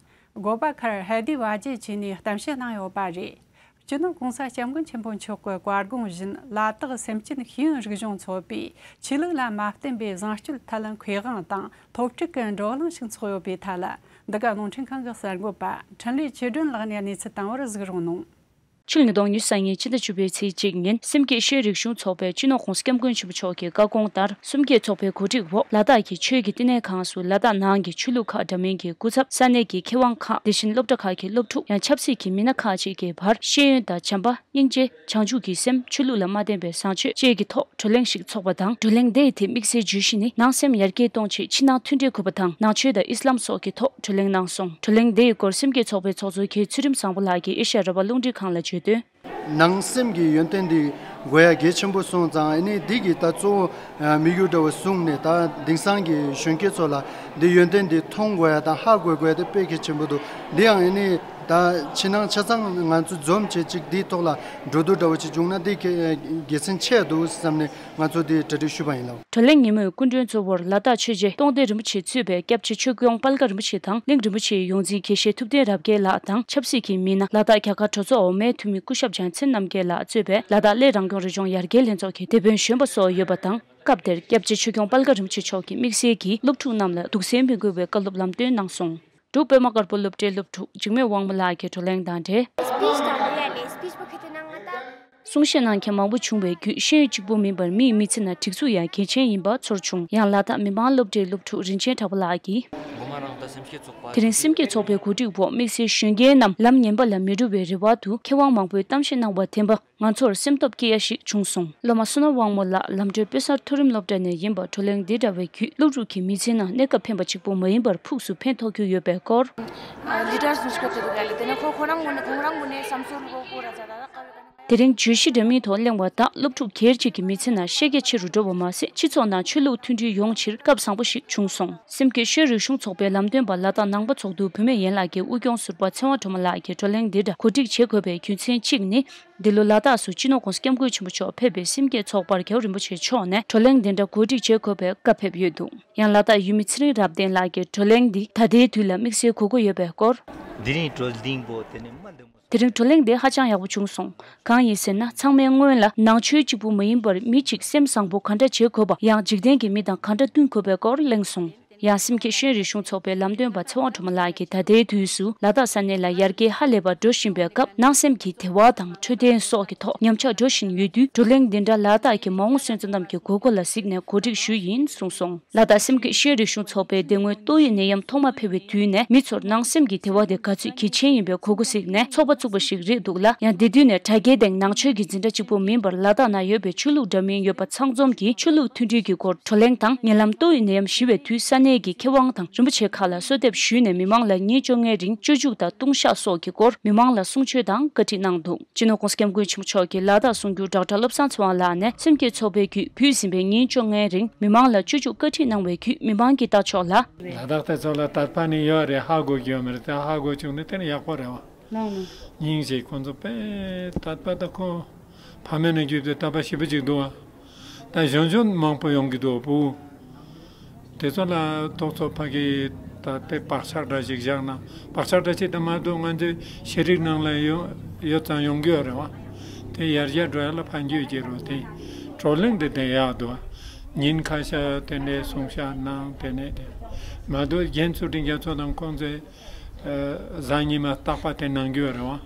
གོ་བ་ཁར་ཧེ་དི་བ་ཇེ་བཅས་ནས་གཏམ་བཤད་གནང་ཡོད་པ་རེད། སྤྱི་ནོར་༸གོང་ས་༸སྐྱབས་མགོན་ཆེན་པོ་མཆོག་གི་བཀའ་དགོངས་བཞིན། ལ་དྭགས་སེམས་ཅན་ཤེས་ཡོན་རིག་གཞུང་ཚོགས་པས་ཆོས་ལུགས་ལ་མ་བརྟེན་པའི་བཟང་སྤྱོད་ཐད་མཁས་དབང་དང་སློབ་ཕྲུག་གི་བགྲོ་གླེང་ཞིག་འཚོགས་ཡོད་པའི་ཐད་ལ། འདི་ག་རླུང་འཕྲིན་ཁང་གི་གསར་འགོད་པ་འཕྲིན་ལས་ཆོས་སྒྲོན་ལགས་ནས་གནས་ཚུལ་བཏང་བར་གཟིགས་རོགས་གནང་། ཕྱི་ལོ་ཉིས་སྟོང་ཉི་ཤུ་རྩ་གཉིས་ཕྱི་ཟླ་བཅུ་པའི་ཚེས་གཅིག་ཉིན་སེམས་བསྐྱེད་ཤེས་ཡོན་རིག་གཞུང་ཚོགས་པས་སྤྱི་ནོར་༸གོང་ས་༸སྐྱབས་མགོན་ཆེན་པོ་མཆོག་གི་བཀའ་དགོངས་ལྟར། གསུམ་བརྒྱད་ཚོགས་པའི་གོ་སྒྲིག་འོག་ལ་དྭགས་ཀྱི་ཆོས་ཀྱི་བསྟི་གནས་ཁང་སུ་ལ་དྭགས་ནང་གི་ཆོས་ལུགས་ཁག་འདྲ་མིན་གྱི་སྐུ་ཚབ། ས་གནས་ཀྱི་མཁས་དབང་ཁག། དེ་བཞིན་སློབ་གྲྭ་ཁག་གི་སློབ་ཕྲུག་ཡང་ཆབ་སྲིད་ཀྱི་མི་སྣ་ཁག་ཅིག་གི་བར་ཤེས་ཡོན་དང་བྱམས་པ། སྙིང་རྗེ། བྱང་ཆུབ་ཀྱི་སེམས། ཆོས་ལུགས་ལ་མ་བརྟེན་པའི་བཟང་སྤྱོད་བཅས་ཀྱི་ཐོག་བགྲོ་གླེང་ཞིག་འཚོགས་པ་དང་། བགྲོ་གླེང་དེའི་ཐད་དམིགས་བསལ་བརྗོད་གཞི་ནི། ནང་སེམས་ཡར་རྒྱས་གཏོང་ཆེད་ཕྱི་ནང་མཐུན་སྒྲིལ་དགོས་པ་དང་། ནང་ཆོས་དང་ཨི་སི་ལམ་སོགས་ཀྱི་ཐོག་བགྲོ་གླེང་གནང་སོང་། བགྲོ་གླེང་དེའི་སྐོར་སེམས་བསྐྱེད་ཚོགས་པའི་ཚོགས་གཙོ་མཁན་ཚུལ་ཁྲིམས་བཟང་པོ་ལགས་ཀྱིས་ཨེ་ཤ་ཡ་རང་དབང་རླུང་འཕྲིན་ཁང་ལ་བརྗོད་དོན། ནང་སེམས་ཀྱི་ཡོན་ཏན་འདི་དགོས་ཡ་གལ་ཆེན་པོ་སོང་ཙང་། ཨ་ནི་འདི་གི་ད་གཙོ་བོ་དམིགས་ཡུལ་འདྲ་བོ་བཟུང་ནས། ད་དེང་སང་གི་གཞོན་སྐྱེས་ཚོ་ལ་འདི་ཡོན་ཏན་འདི་མཐོང་དགོས་ཡ་དང་ཧ་གོ་དགོས་ཡ་དེ་དཔེ་གལ་ཆེན་པོ་འདུག་འདི་ཡང་ཨ་ནི་ད་ཕྱི་ནང་ཆ་ཚང་ང་ཚོ་འཛོམས་བྱས་ཅིག་འདིའི་ཐོག་ལ་འགྲོ་འདུག་འདྲ་བོ་ཅིག་བྱུང་ན་འདི་གལ་གལ་ཆེན་ཆེ་འདུག་བསམ་ནས་ང་ཚོ་འདི་གྲ་སྒྲིག་ཞུས་པ་ཡིན་ལགས། བགྲོ་གླེང་ཉིན་མོའི་སྐུ་མགྲོན་གཙོ་བོར་ལ་དྭགས་ཆོས་རྗེ་སྟོང་སྡེ་རིན་པོ་ཆེས་གཙོས་པའི་སྐྱབས་རྗེ་ཆོས་སྐྱོང་དཔལ་དགའ་རིན་པོ་ཆེ་དང་། གླིང་རིན་པོ་ཆེའི་ཡོངས་འཛིན་དགེ་བཤེས་ཐུབ་བསྟན་རབ་རྒྱས་ལགས་དང་། ཆབ་སྲིད་ཀྱི་མི་སྣ། ལ་དྭགས་རྒྱ་གར་གྲོས་ཚོགས་འོག་མའི་འཐུས་མི་སྐུ་ཞབས་བྱང་ཆེན་རྣམ་རྒྱལ་ལགས་གཙོས་པའི་ལ་དྭགས་གླེ་རང་སྐྱོང་རི་ལྗོངས་ཡར་རྒྱས་ལྷན་ཚོགས་ཀྱི་དེད་དཔོན་གཞོན་པ་སོགས་ཡོད་པ་དང་། སྐབས་དེར་སྐྱབས་རྗེ་ཆོས་སྐྱོང་དཔལ་དགའ་རིན་པོ་ཆེ་མཆོག་གིས་དམིགས་བསལ་གྱིས་སློབ་ཕྲུག་རྣམས་ལ་སྡུག་སྲན་མི་དགོས་པའི་བཀའ་སློབ་ལམ་སྟོན་གནང་སོང་། འབྲུག་པད་མ་དཀར་པོ་སློབ་གྲྭའི་སློབ་ཕྲུག་འཇིགས་མེད་དབང་མོ་ལགས་ཀྱིས་བགྲོ་གླེང་དང་འབྲེལ། སྤིཆ་དང་ལོ་ཡ་ལས་སྤིཆ་པོ་ཁེ་ཏེ་གནང་ང་ད། གསུང་བཤད་གནང་མཁན་མང་པོ་བྱུང་བའི་བརྒྱུད། ཤེས་ཡོན་གཅིག་པུ་མིན་པར་མིའི་མི་ཚེ་ནང་སྒྲིག་འཛུགས་ཡང་གལ་ཆེན་ཡིན་པ་ཚོར་བྱུང་། ཡང་ལ་དྭགས་མི་དམངས་སློབ་གྲྭའི་སློབ་ཕྲུག་རིན་ཆེན་གྲགས་པ་ལགས་ཀྱིས། དེ་རིང་སེམས་བསྐྱེད་ཚོགས་པའི་གོ་སྒྲིག་འོག་དམིགས་བསལ་གཞོན་སྐྱེས་རྣམས་ལམ་ངན་པ་ལ་མི་འགྲོ་བའི་རེ་བ་དུ་མཁས་དབང་མང་པོས་གཏམ་བཤད་གནང་བ་བདེན་པ། ང་ཚོར་སེམས་སྟོབས་སྐྱེ་ཡ་ཞིག་བྱུང་སོང་། སློབ་མ་བསོད་ནམས་དབང་མོ་ལགས་ལམ་གྲོའི་དཔེ་གསར་མཐོ་རིམ་སློབ་གྲྭ་ནས་ཡིན་པ། བགྲོ་གླེང་འདི་འདྲ་བའི་བརྒྱུད་སློབ་ཕྲུག་གི་མི་ཚེའི་ནང་གནས་སྐབས་ཕན་པ་གཅིག་པུ་མ་ཡིན་པར་ཕུགས་སུ་ཕན་ཐོགས་རྒྱུ་ཡོད་པའི་སྐོར། ལི་ཌར་སུ་ཤི་ཀ་ཏི་རུ་ག་ལི་དེ་ནས་ཁོ་ཁོ་རང་ངོས་ནས་ཁོང་རང་ངོས་ནས་བསམ་ཚུལ་གོ་གོ་ར་ཛ་ད་ད་ཀ་བེ་ཀ་ནས། དེ་རིང་བརྗོད་གཞི་འདྲ་མིན་ཐོག་གླེང་བ་དག་སློབ་ཕྲུག་སྒེར་གཅིག་གི་མི་ཚེ་ནང་ཤེད་རྒྱ་ཆེ་རུ་འགྲོ་བ་མ་ཟད། སྤྱི་ཚོགས་ནང་ཆོས་ལུགས་མཐུན་སྒྲིལ་ཡོང་ཕྱིར་སྐབས་བཟང་པོ་ཞིག་བྱུང་སོང་། སེམས་བསྐྱེད་ཤེས་ཡོན་རིག་གཞུང་ཚོགས་པའི་ལམ་སྟོན་པ་ལ་དྭགས་ནང་པ་ཚོགས་འདུ་བུད་མེད་ཡན་ལག་གི་དབུ་སྐྱོང་ཟུར་པ་ཚེ་དབང་སྒྲོལ་མ་ལགས་ཀྱིས་བགྲོ་གླེང་འདི་འདྲ་གོ་སྒྲིག་བྱེད་དགོས་པའི་རྒྱུ་མཚན་གཅིག་ནི། འདི་ལོ་ལ་དྭགས་སུ་སྤྱི་ནོར་༸གོང་ས་༸སྐྱབས་མགོན་ཆེན་པོ་མཆོག་ཕེབས་པའི་སེམས་བསྐྱེད་ཚོགས་པར་རྒྱལ་བ་རིན་པོ་ཆེ་མཆོག་ནས་བགྲོ་གླེང་འདི་འདྲ་གོ་སྒྲིག་བྱེད་དགོས་པའི་བཀའ་ཕེབས་ཡོད་འདུག་ཡང་ལ་དྭགས་ཡུལ་མི་ཚེ་རིང་རབ་བརྟན་ལགས་ཀྱིས་བགྲོ་གླེང་འདི་ད་ལྟའི་དུས་ལ་དམིགས་བསལ་དགོས་མཁོ་ཡོད་པའི་སྐོར། དེ་རིང་བགྲོ་གླེང་པོ་དེ་ནི་མ་འདི་མོ། དེ་རིང་བགྲོ་གླེང་དེ་ཧ་ཅང་ཡག་པོ་བྱུང་སོང་། གང་ཡིན་ཟེར་ན། ཚང་མས་སྔོན་ལ་ནང་ཆོས་གཅིག་པུ་མ་ཡིན་པར་མི་གཅིག་སེམས་བཟང་པོ་ག་འདྲ་བྱེད་དགོས་པ། ཡང་འཇིག་རྟེན་གྱི་མི་དང་ག་འདྲ་བསྟུན་དགོས་པའི་སྐོར་གླེང་སོང་། ཡང་སེམས་བསྐྱེད་ཤེས་ཡོན་རིག་གཞུང་ཚོགས་པའི་ལམ་སྟོན་པ་ཚེ་དབང་སྒྲོལ་མ་ལགས་ཀྱིས་ད་ལྟའི་དུས་སུ་ལ་དྭགས་ས་གནས་ལ་ཡར་རྒྱས་ཧ་ལས་པར་འགྲོ་བཞིན་པའི་སྐབས། ནང་སེམས་ཀྱི་བདེ་བ་དང་འཕྲོད་བསྟེན་སོགས་ཀྱི་ཐོག་ཉམས་ཆག་འགྲོ་བཞིན་ཡོད་དུས། བགྲོ་གླེང་འདི་འདྲ་ལ་དྭགས་ཀྱི་མ་འོངས་སོན་རྩ་རྣམས་ཀྱི་དགོས་མཁོ་ལ་གཟིགས་ནས་གོ་སྒྲིག་ཞུས་ཡིན་གསུངས་སོང་། ལ་དྭགས་སེམས་བསྐྱེད་ཤེས་ཡོན་རིག་གཞུང་ཚོགས་པས་དེ་སྔོན་ཏོག་དབྱིབས་ནད་ཡམས་ཐོག་མ་འཕེལ་བའི་དུས་ནས། མི་ཚོར་ནང་སེམས་ཀྱི་བདེ་བ་དེ་ག་ཚོད་གལ་ཆེན་ཡིན་པའི་གོ་སྐབས་གཟིགས་ནས་ཚོགས་པ་བཙུགས་པ་ཞིག་རེད་འདུག་ལ། ཡང་དེ་དུས་ནས་དྲ་རྒྱའི་སྟེང་ནང་ཆོས་ཀྱི་འཛིན་གྲྭ་གཅིག་པུ་མིན་པར་ལ་དྭགས་ན་ཡོད་པའི་ཆོས་ལུགས་འདྲ་མིན་ཡོད་པ་ཚང་འཛོམས་ཀྱིས་ཆོས་ལུགས་མཐུན་སྒྲིལ་གྱི་སྐོར་བགྲོ་གླེང་དང་། ཉེ་ལམ་ཏོག་དབྱིབས་ནད་ཡམས་ཞི་བའི་དུས་ས་གནས་ཀྱི་མཁས་དབང་དང་རིན་པོ་ཆེ་ཁག་ལ་གསོལ་འདེབས་ཞུས་ནས། མི་མང་ལ་ཉིན་བཅོ་ལྔའི་རིང་སྤྱོད་འཇུག་དང་ལྟུང་བཤགས་སོགས་ཀྱི་སྐོར་མི་མང་ལ་གསུང་ཆོས་དང་བཀའ་ཁྲིད་གནང་འདུག་སྤྱི་ནོར་༸གོང་ས་༸སྐྱབས་མགོན་ཆེན་པོ་མཆོག་གིས་ལ་དྭགས་གསུང་སྒྱུར་ཌོག་ཊར་བློ་བཟང་ཚེ་དབང་ལགས་ནས་སེམས་བསྐྱེད་ཚོགས་པའི་བརྒྱུད་ཕུལ་ཟིན་པའི་ཉིན་བཅོ་ལྔའི་རིང་མི་མང་ལ་སྤྱོད་འཇུག་བཀའ་ཁྲིད་གནང་བའི་བརྒྱུད། མི་མང་གིས་ལྟ་ཕྱོགས་ལ། ལ་དྭགས་དེ་ཚོ་ལ་དད་པ་ནི་ཡོད་རེད། ཧ་གོ་གི་ཡོད་མ་རེད་དེ། ཧ་གོ་བྱུང་ན་དེ་ནི་ཡག་པོ་རེད་བ། སྙིང་རྗེ། ཁོང་ཚོ་དཔེ་དད་པ་དང་ཁོང་ཕ་མེས་ནས་བརྒྱུད་པའི་དད་པ་ཞེ་པོ་ཅིག་འདུག་ཨ། ད་གཞོན་གཞོན་མང་པོ་ཡོང་གི་འདུག་བུ། དེ་ཚོ་ལ་ཏོག་ཙམ་ཕ་གི་ད་དཔེ་བག་ཆགས་འདྲ་ཞིག་བཞག་ན། བག་ཆགས་འདྲ་ཞིག་ད་མ་གཏོགས་ང་ཚོའི་ཤེས་རིག་ནང་ལ་ཡོད་ཡོད་ཙང་ཡོང་གི་ཡོད་རེད་བ། དེ་ཡར་རྒྱས་འགྲོ་ཡ་ལ་ཕན་རྒྱུ་ཡོད་ཀྱི་རེད་དེ། བགྲོ་གླེང་དེ་བསྡད་ཡག་འདུག་ཉིན་ཁ་ཤས་དེ་འདྲའི་གསུང་བཤད་གནང་། དེ་ནས་དེ་མ་གཏོགས་རྒན་ཚུལ་ཁྲིམས་རྒྱ་མཚོ་དང་ཁོང་ཚོས་གཟའ་ཉི་མ་རྟག་པར་དེ་གནང་རྒྱུ་རེད་བ།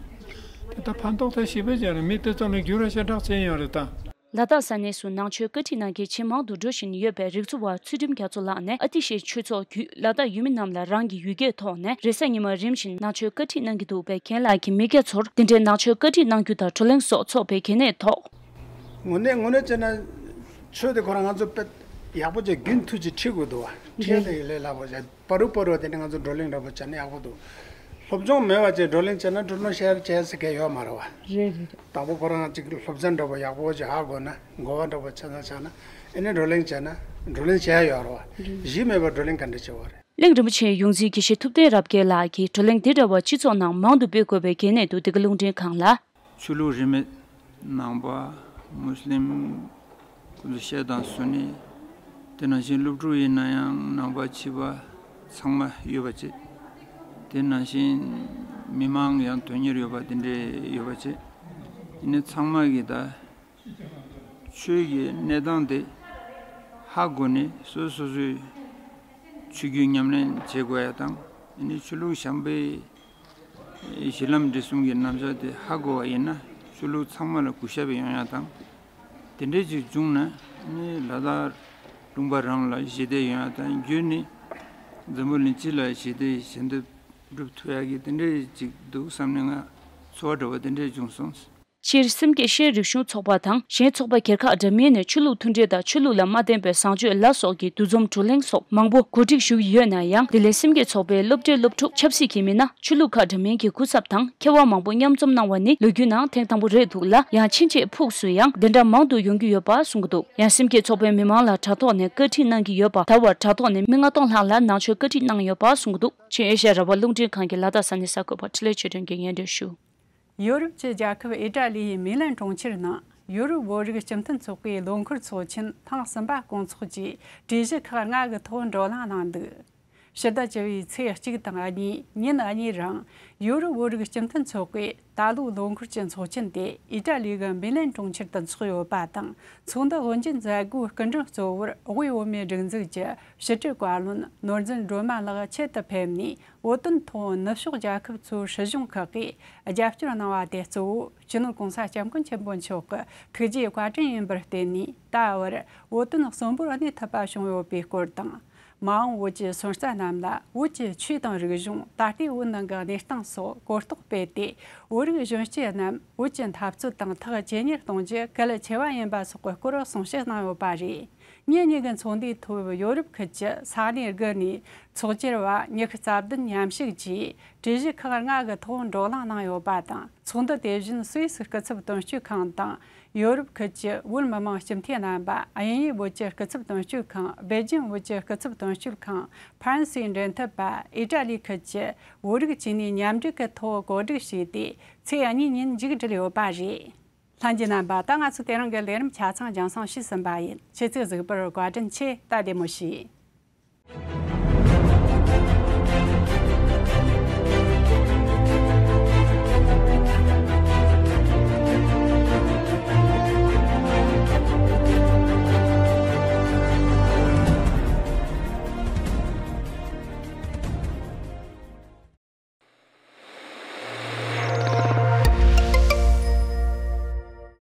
དེ་ད་ཕན་ཐོགས་ད་ཞེ་པོ་ཅིག་རེད། མི་དེ་ཚོ་ལ་འགྱུར་བ་ཞེ་དྲག་ཕྱིན་ཡོད་རེད་ད། ལ་དྭགས་ས་གནས་སུ་ནང་ཆོས་བཀའ་ཁྲིད་གནང་མཁན་ཇེ་མང་དུ་འགྲོ་བཞིན་ཡོད་པའི་རིག་མཛོད་པ་ཚུལ་ཁྲིམས་རྒྱ་མཚོ་ལགས་ནས། ཨ་ཏི་ཤའི་ཆོས་ཚོགས་བརྒྱུད་ལ་དྭགས་ཡུལ་མི་རྣམས་ལ་རང་གི་ཡུལ་སྐད་ཐོག་ནས་རེས་གཟའ་ཉི་མར་རིམ་བཞིན་ནང་ཆོས་བཀའ་ཁྲིད་གནང་གི་འདུག་པས། རྒན་ལགས་ཀྱིས་མི་སྐྱ་ཚོར་འདི་འདྲའི་ནང་ཆོས་བཀའ་ཁྲིད་གནང་རྒྱུ་དང་བགྲོ་གླེང་སོགས་ཚོགས་པའི་གལ་གནད་ཐོག་དངོས་གནས་དངོས་གནས་བྱས་ན་ཆོས་དེ་ཁོ་རང་ང་ཚོ་དཔེ་ཡག་པོ་བྱས་རྒྱུན་མཐུད་ཅིག་ཁྲིད་དགོས་འདུག་བ། ཁྲིད་ཡ་དེ་ལས་སླ་པོ་བྱས། བར་དུ་བར་དུ་དེ་ནས་ང་ཚོ་བགྲོ་གླེང་འདྲ་པོ་བྱས་ན་ཡག་པོ་འདུག་སློབ་སྦྱོང་མེད་པ་བྱས་བགྲོ་གླེང་བྱས་ན་བགྲོ་གླེང་བྱས་བྱས་ཟེར་མཁན་ཡོད་མ་རེད་བ། རེད་རེད་རེད། དང་པོ་ཁོ་རང་ཅིག་སློབ་ཚན་འདྲ་པོ་ཡག་པོ་ཅིག་ཧ་གོ་ན། གོ་བ་འདྲ་པོ་ཆ་ཚང་ཆགས་ན། ཨེ་ནས་བགྲོ་གླེང་བྱས་ན་བགྲོ་གླེང་བྱས་ཡོད་རེད་བ། རེད། གཞི་མེད་པར་བགྲོ་གླེང་ག་འདྲ་བྱེད་པ་རེད། གླིང་རིན་པོ་ཆེའི་ཡོངས་འཛིན་དགེ་བཤེས་ཐུབ་བསྟན་རབ་རྒྱས་ལགས་ཀྱིས་བགྲོ་གླེང་འདི་འདྲ་བ་སྤྱི་ཚོགས་ནང་མང་དུ་སྤེལ་དགོས་པའི་གལ་གནད་དུ་འདི་ག་རླུང་འཕྲིན་ཁང་ལ། ཆོས་ལུགས་རིས་མེད། ནང་པ། མུས་ལིམ། ཁོ་ཚོ་ཤར་དང་སུ་ནི། དེ་ནང་བཞིན་སློབ་ཕྲུག་ཡིན་ན་ཡང་ནང་པ་ཕྱི་པ་ཚང་མ་ཡོད་པ་བྱས། དེ་ནང་བཞིན་མི་མང་ཡང་དོན་གཉེར་ཡོད་པ་དེ་འདྲས་ཡོད་པ་བྱས། དེ་ནི་ཚང་མ་གིས་ད་ཆོས་ཀྱི་གནས་སྟངས་དེ་ཧ་གོ་ནས་སོ་སོ་སོའི་ཆོས་བརྒྱུད་ཉམས་ལེན་བྱེད་དགོས་ཡ་དང་། དེ་ནི་ཆོས་ལུགས་གཞན་པའི་གཞི་ལམ་འབྲས་གསུམ་གྱི་རྣམ་གཞག་དེ་ཧ་གོ་བ་ཡིན་ན་ཆོས་ལུགས་ཚང་མ་ལ་གུས་ཞབས་ཡོང་ཡ་དང་། དེ་འདྲས་ཅིག་བྱུང་ན་ནི་ལ་དྭགས་ལུང་པ་རང་ལ་ཞི་བདེ་ཡོང་ཡ་དང་། བརྒྱུད་ནས་འཛམ་བུ་གླིང་སྤྱི་ལ་ཞི་བདེ་ཞི་འདེབས་སྒྲུབ་ཐུབ་ཡ་གི་དེ་འདྲས་ཅིག་འདུག་བསམ་ནས་ང་ཚོར་བ་འདྲ་བོ་དེ་འདྲས་བྱུང་སོང་། སྤྱིར་སེམས་བསྐྱེད་ཤེས་རིག་གཞུང་ཚོགས་པ་དང་གཞན་ཚོགས་པ་སྒེར་ཁག་འདྲ་མིན་ནས་ཆོས་ལུགས་མཐུན་འབྲེལ་དང་ཆོས་ལུགས་ལ་མ་བརྟེན་པའི་བཟང་སྤྱོད་ལ་སོགས་ཀྱི་འདུ་འཛོམས་བགྲོ་གླེང་སོགས་མང་པོ་གོ་སྒྲིག་ཞུ་ཡི་ཡོད་ན་ཡང་། དེ་ལས་སེམས་བསྐྱེད་ཚོགས་པའི་སློབ་གྲྭའི་སློབ་ཕྲུག་ཆབ་སྲིད་ཀྱི་མི་སྣ། ཆོས་ལུགས་ཁག་འདྲ་མིན་གྱི་སྐུ་ཚབ་དང་མཁས་དབང་མང་པོ་མཉམ་འཛོམས་གནང་བ་ནི་ལོ་རྒྱུས་ནང་ཐེངས་དང་པོ་རེད་འདུག་ལ། ཡང་ཕྱིན་ཆད་ཕུགས་སུ་ཡང་འདི་འདྲ་མང་དུ་ཡོང་རྒྱུ་ཡོད་པ་གསུང་གི་འདུག་ཡང་སེམས་བསྐྱེད་ཚོགས་པའི་མི་མང་ལ་དྲ་ཐོག་ནས་བཀའ་ཁྲིད་གནང་གི་ཡོད་པ། ད་བར་དྲ་ཐོག་ནས་མི་ལྔ་སྟོང་ལྷག་ལ་ནང་ཆོས་བཀའ་ཁྲིད་གནང་ཡོད་པ་གསུང་གི་འདུག་ཆེན་ཨེ་ཤ་ཡ་རང་དབང་རླུང་འཕྲིན་ཁང་གི་ལ་དྭགས་ས་གནས་གསར་འགོད་པ་འཕྲིན་ལས་ཆོས་སྒྲོན་གྱིས་སྙན་སྒྲོན་ཞུ། ཡོ་རོབ་ཀྱི་རྒྱལ་ཁབ་ཨི་ཏྲ་ལི་ཡི་མི་ལན་གྲོང་ཁྱེར་ནང་ཡོ་རོབ་བོད་རིགས་སྤྱི་མཐུན་ཚོགས་པའི་ལོ་འཁོར་ཚོགས་ཆེན་ཐེངས་གསུམ་པ་སྐོང་ཚོགས་ཀྱིས་གྲོས་གཞི་ཁག་ལྔ་གི་ཐོག་བགྲོ་གླེང་གནང་འདུག་ཕྱི་ཟླ་བཅུ་པའི་ཚེས་གཅིག་དང་གཉིས་ཉིན་གཉིས་རིང་ཡོ་རོབ་བོད་རིགས་སྤྱི་མཐུན་ཚོགས་པའི་ད་ལོའི་ལོ་འཁོར་གྱི་ཚོགས་ཆེན་དེ་ཨི་ཏྲ་ལི་གི་མི་ལན་གྲོང་ཁྱེར་དུ་འཚོགས་ཡོད་པ་དང་། ཚོགས་འདུ་དབུ་འབྱེད་མཛད་སྒོའི་སྐུ་མགྲོན་གཙོ་བོར་དབུས་བོད་མིའི་སྒྲིག་འཛུགས་ཀྱི་ཕྱི་དྲིལ་བཀའ་བློན་ནོར་འཛིན་སྒྲོལ་མ་ལགས་ཆེད་དུ་ཕེབས་ནས། བོད་དོན་ཐོག་ནུབ་ཕྱོགས་རྒྱལ་ཁབ་ཚོའི་སྲིད་གཞུང་ཁག་གིས་རྒྱབ་སྐྱོར་གནང་བ་དེ་གཙོ་བོ་སྤྱི་ནོར་༸གོང་ས་༸སྐྱབས་མགོན་ཆེན་པོ་མཆོག་གི་ཐུགས་རྗེའི་བཀའ་དྲིན་ཡིན་པར་བརྟེན་ནས། ད་བར་བོད་དོན་གསོན་པོར་གནས་ཐུབ་པ་བྱུང་ཡོད་པའི་སྐོར་དང་། མ་འོངས་བོད་ཀྱི་སོན་རྩ་རྣམས་ལ་བོད་ཀྱི་ཆོས་དང་རིག་གཞུང་། ད་ལྟའི་བོད་ནང་གི་གནས་སྟངས་སོགས་གོ་རྟོགས་སྤེལ་ཏེ། བོད་རིགས་གཞོན་སྐྱེས་རྣམས་བོད་ཀྱི་འཐབ་རྩོད་དང་ཐག་ཇེ་ཉེར་གཏོང་རྒྱུ་གལ་ཆེ་བ་ཡིན་པ་སོགས་ཀྱི་སྐོར་གསུང་བཤད་གནང་ཡོད་པ་རེད། ཉིན་གཉིས་ཀྱི་ཚོགས་འདུའི་ཐོག་ཡོ་རོབ་ཁུལ་གྱི་ས་གནས་དགུ་ནས་ཚོགས་བཅར་བ་ཉི་ཤུ་རྩ་བདུན་མཉམ་ཞུགས་ཀྱིས་གྲོས་གཞི་ཁག་ལྔ་གི་ཐོག་བགྲོ་གླེང་གནང་ཡོད་པ་དང་། ཚོགས་འདུ་དེ་བཞིན་སུད་སི་སྐུ་ཚབ་དོན་གཅོད་ཁང་དང་ཡོ་རོབ་ཁུལ་གྱི་བོད་མི་མང་སྤྱི་འཐུས་རྣམ་པ། དབྱིན་ཡུལ་བོད་ཀྱི་སྐུ་ཚབ་དོན་གཅོད་ཁང་། སྦེལ་ཇམ་བོད་ཀྱི་སྐུ་ཚབ་དོན་གཅོད་ཁང་། ཕ་རན་སིའི་འབྲེལ་མཐུད་པ། ཨི་ཏྲ་ལི་ཁུལ་གྱི་བོད་རིགས་བཅས་ནས་མཉམ་འབྲེལ་གྱི་ཐོག་གོ་སྒྲིག་བྱས་ཏེ། ཚེས་གཉིས་ཉིན་མཇུག་བསྒྲིལ་ཡོད་པ་རེད། ལྷན་རྒྱས་རྣམ་པ། ད་ང་ཚོ་དེ་རིང་གི་ལས་རིམ་ཆ་ཚང་རྒྱང་སྲིང་ཞུས་ཟིན་པ་ཡིན། ཁྱེད་ཚོས་གཟིགས་པར་བཀའ་དྲིན་ཆེ། ད་བདེ་མོ་བྱོས།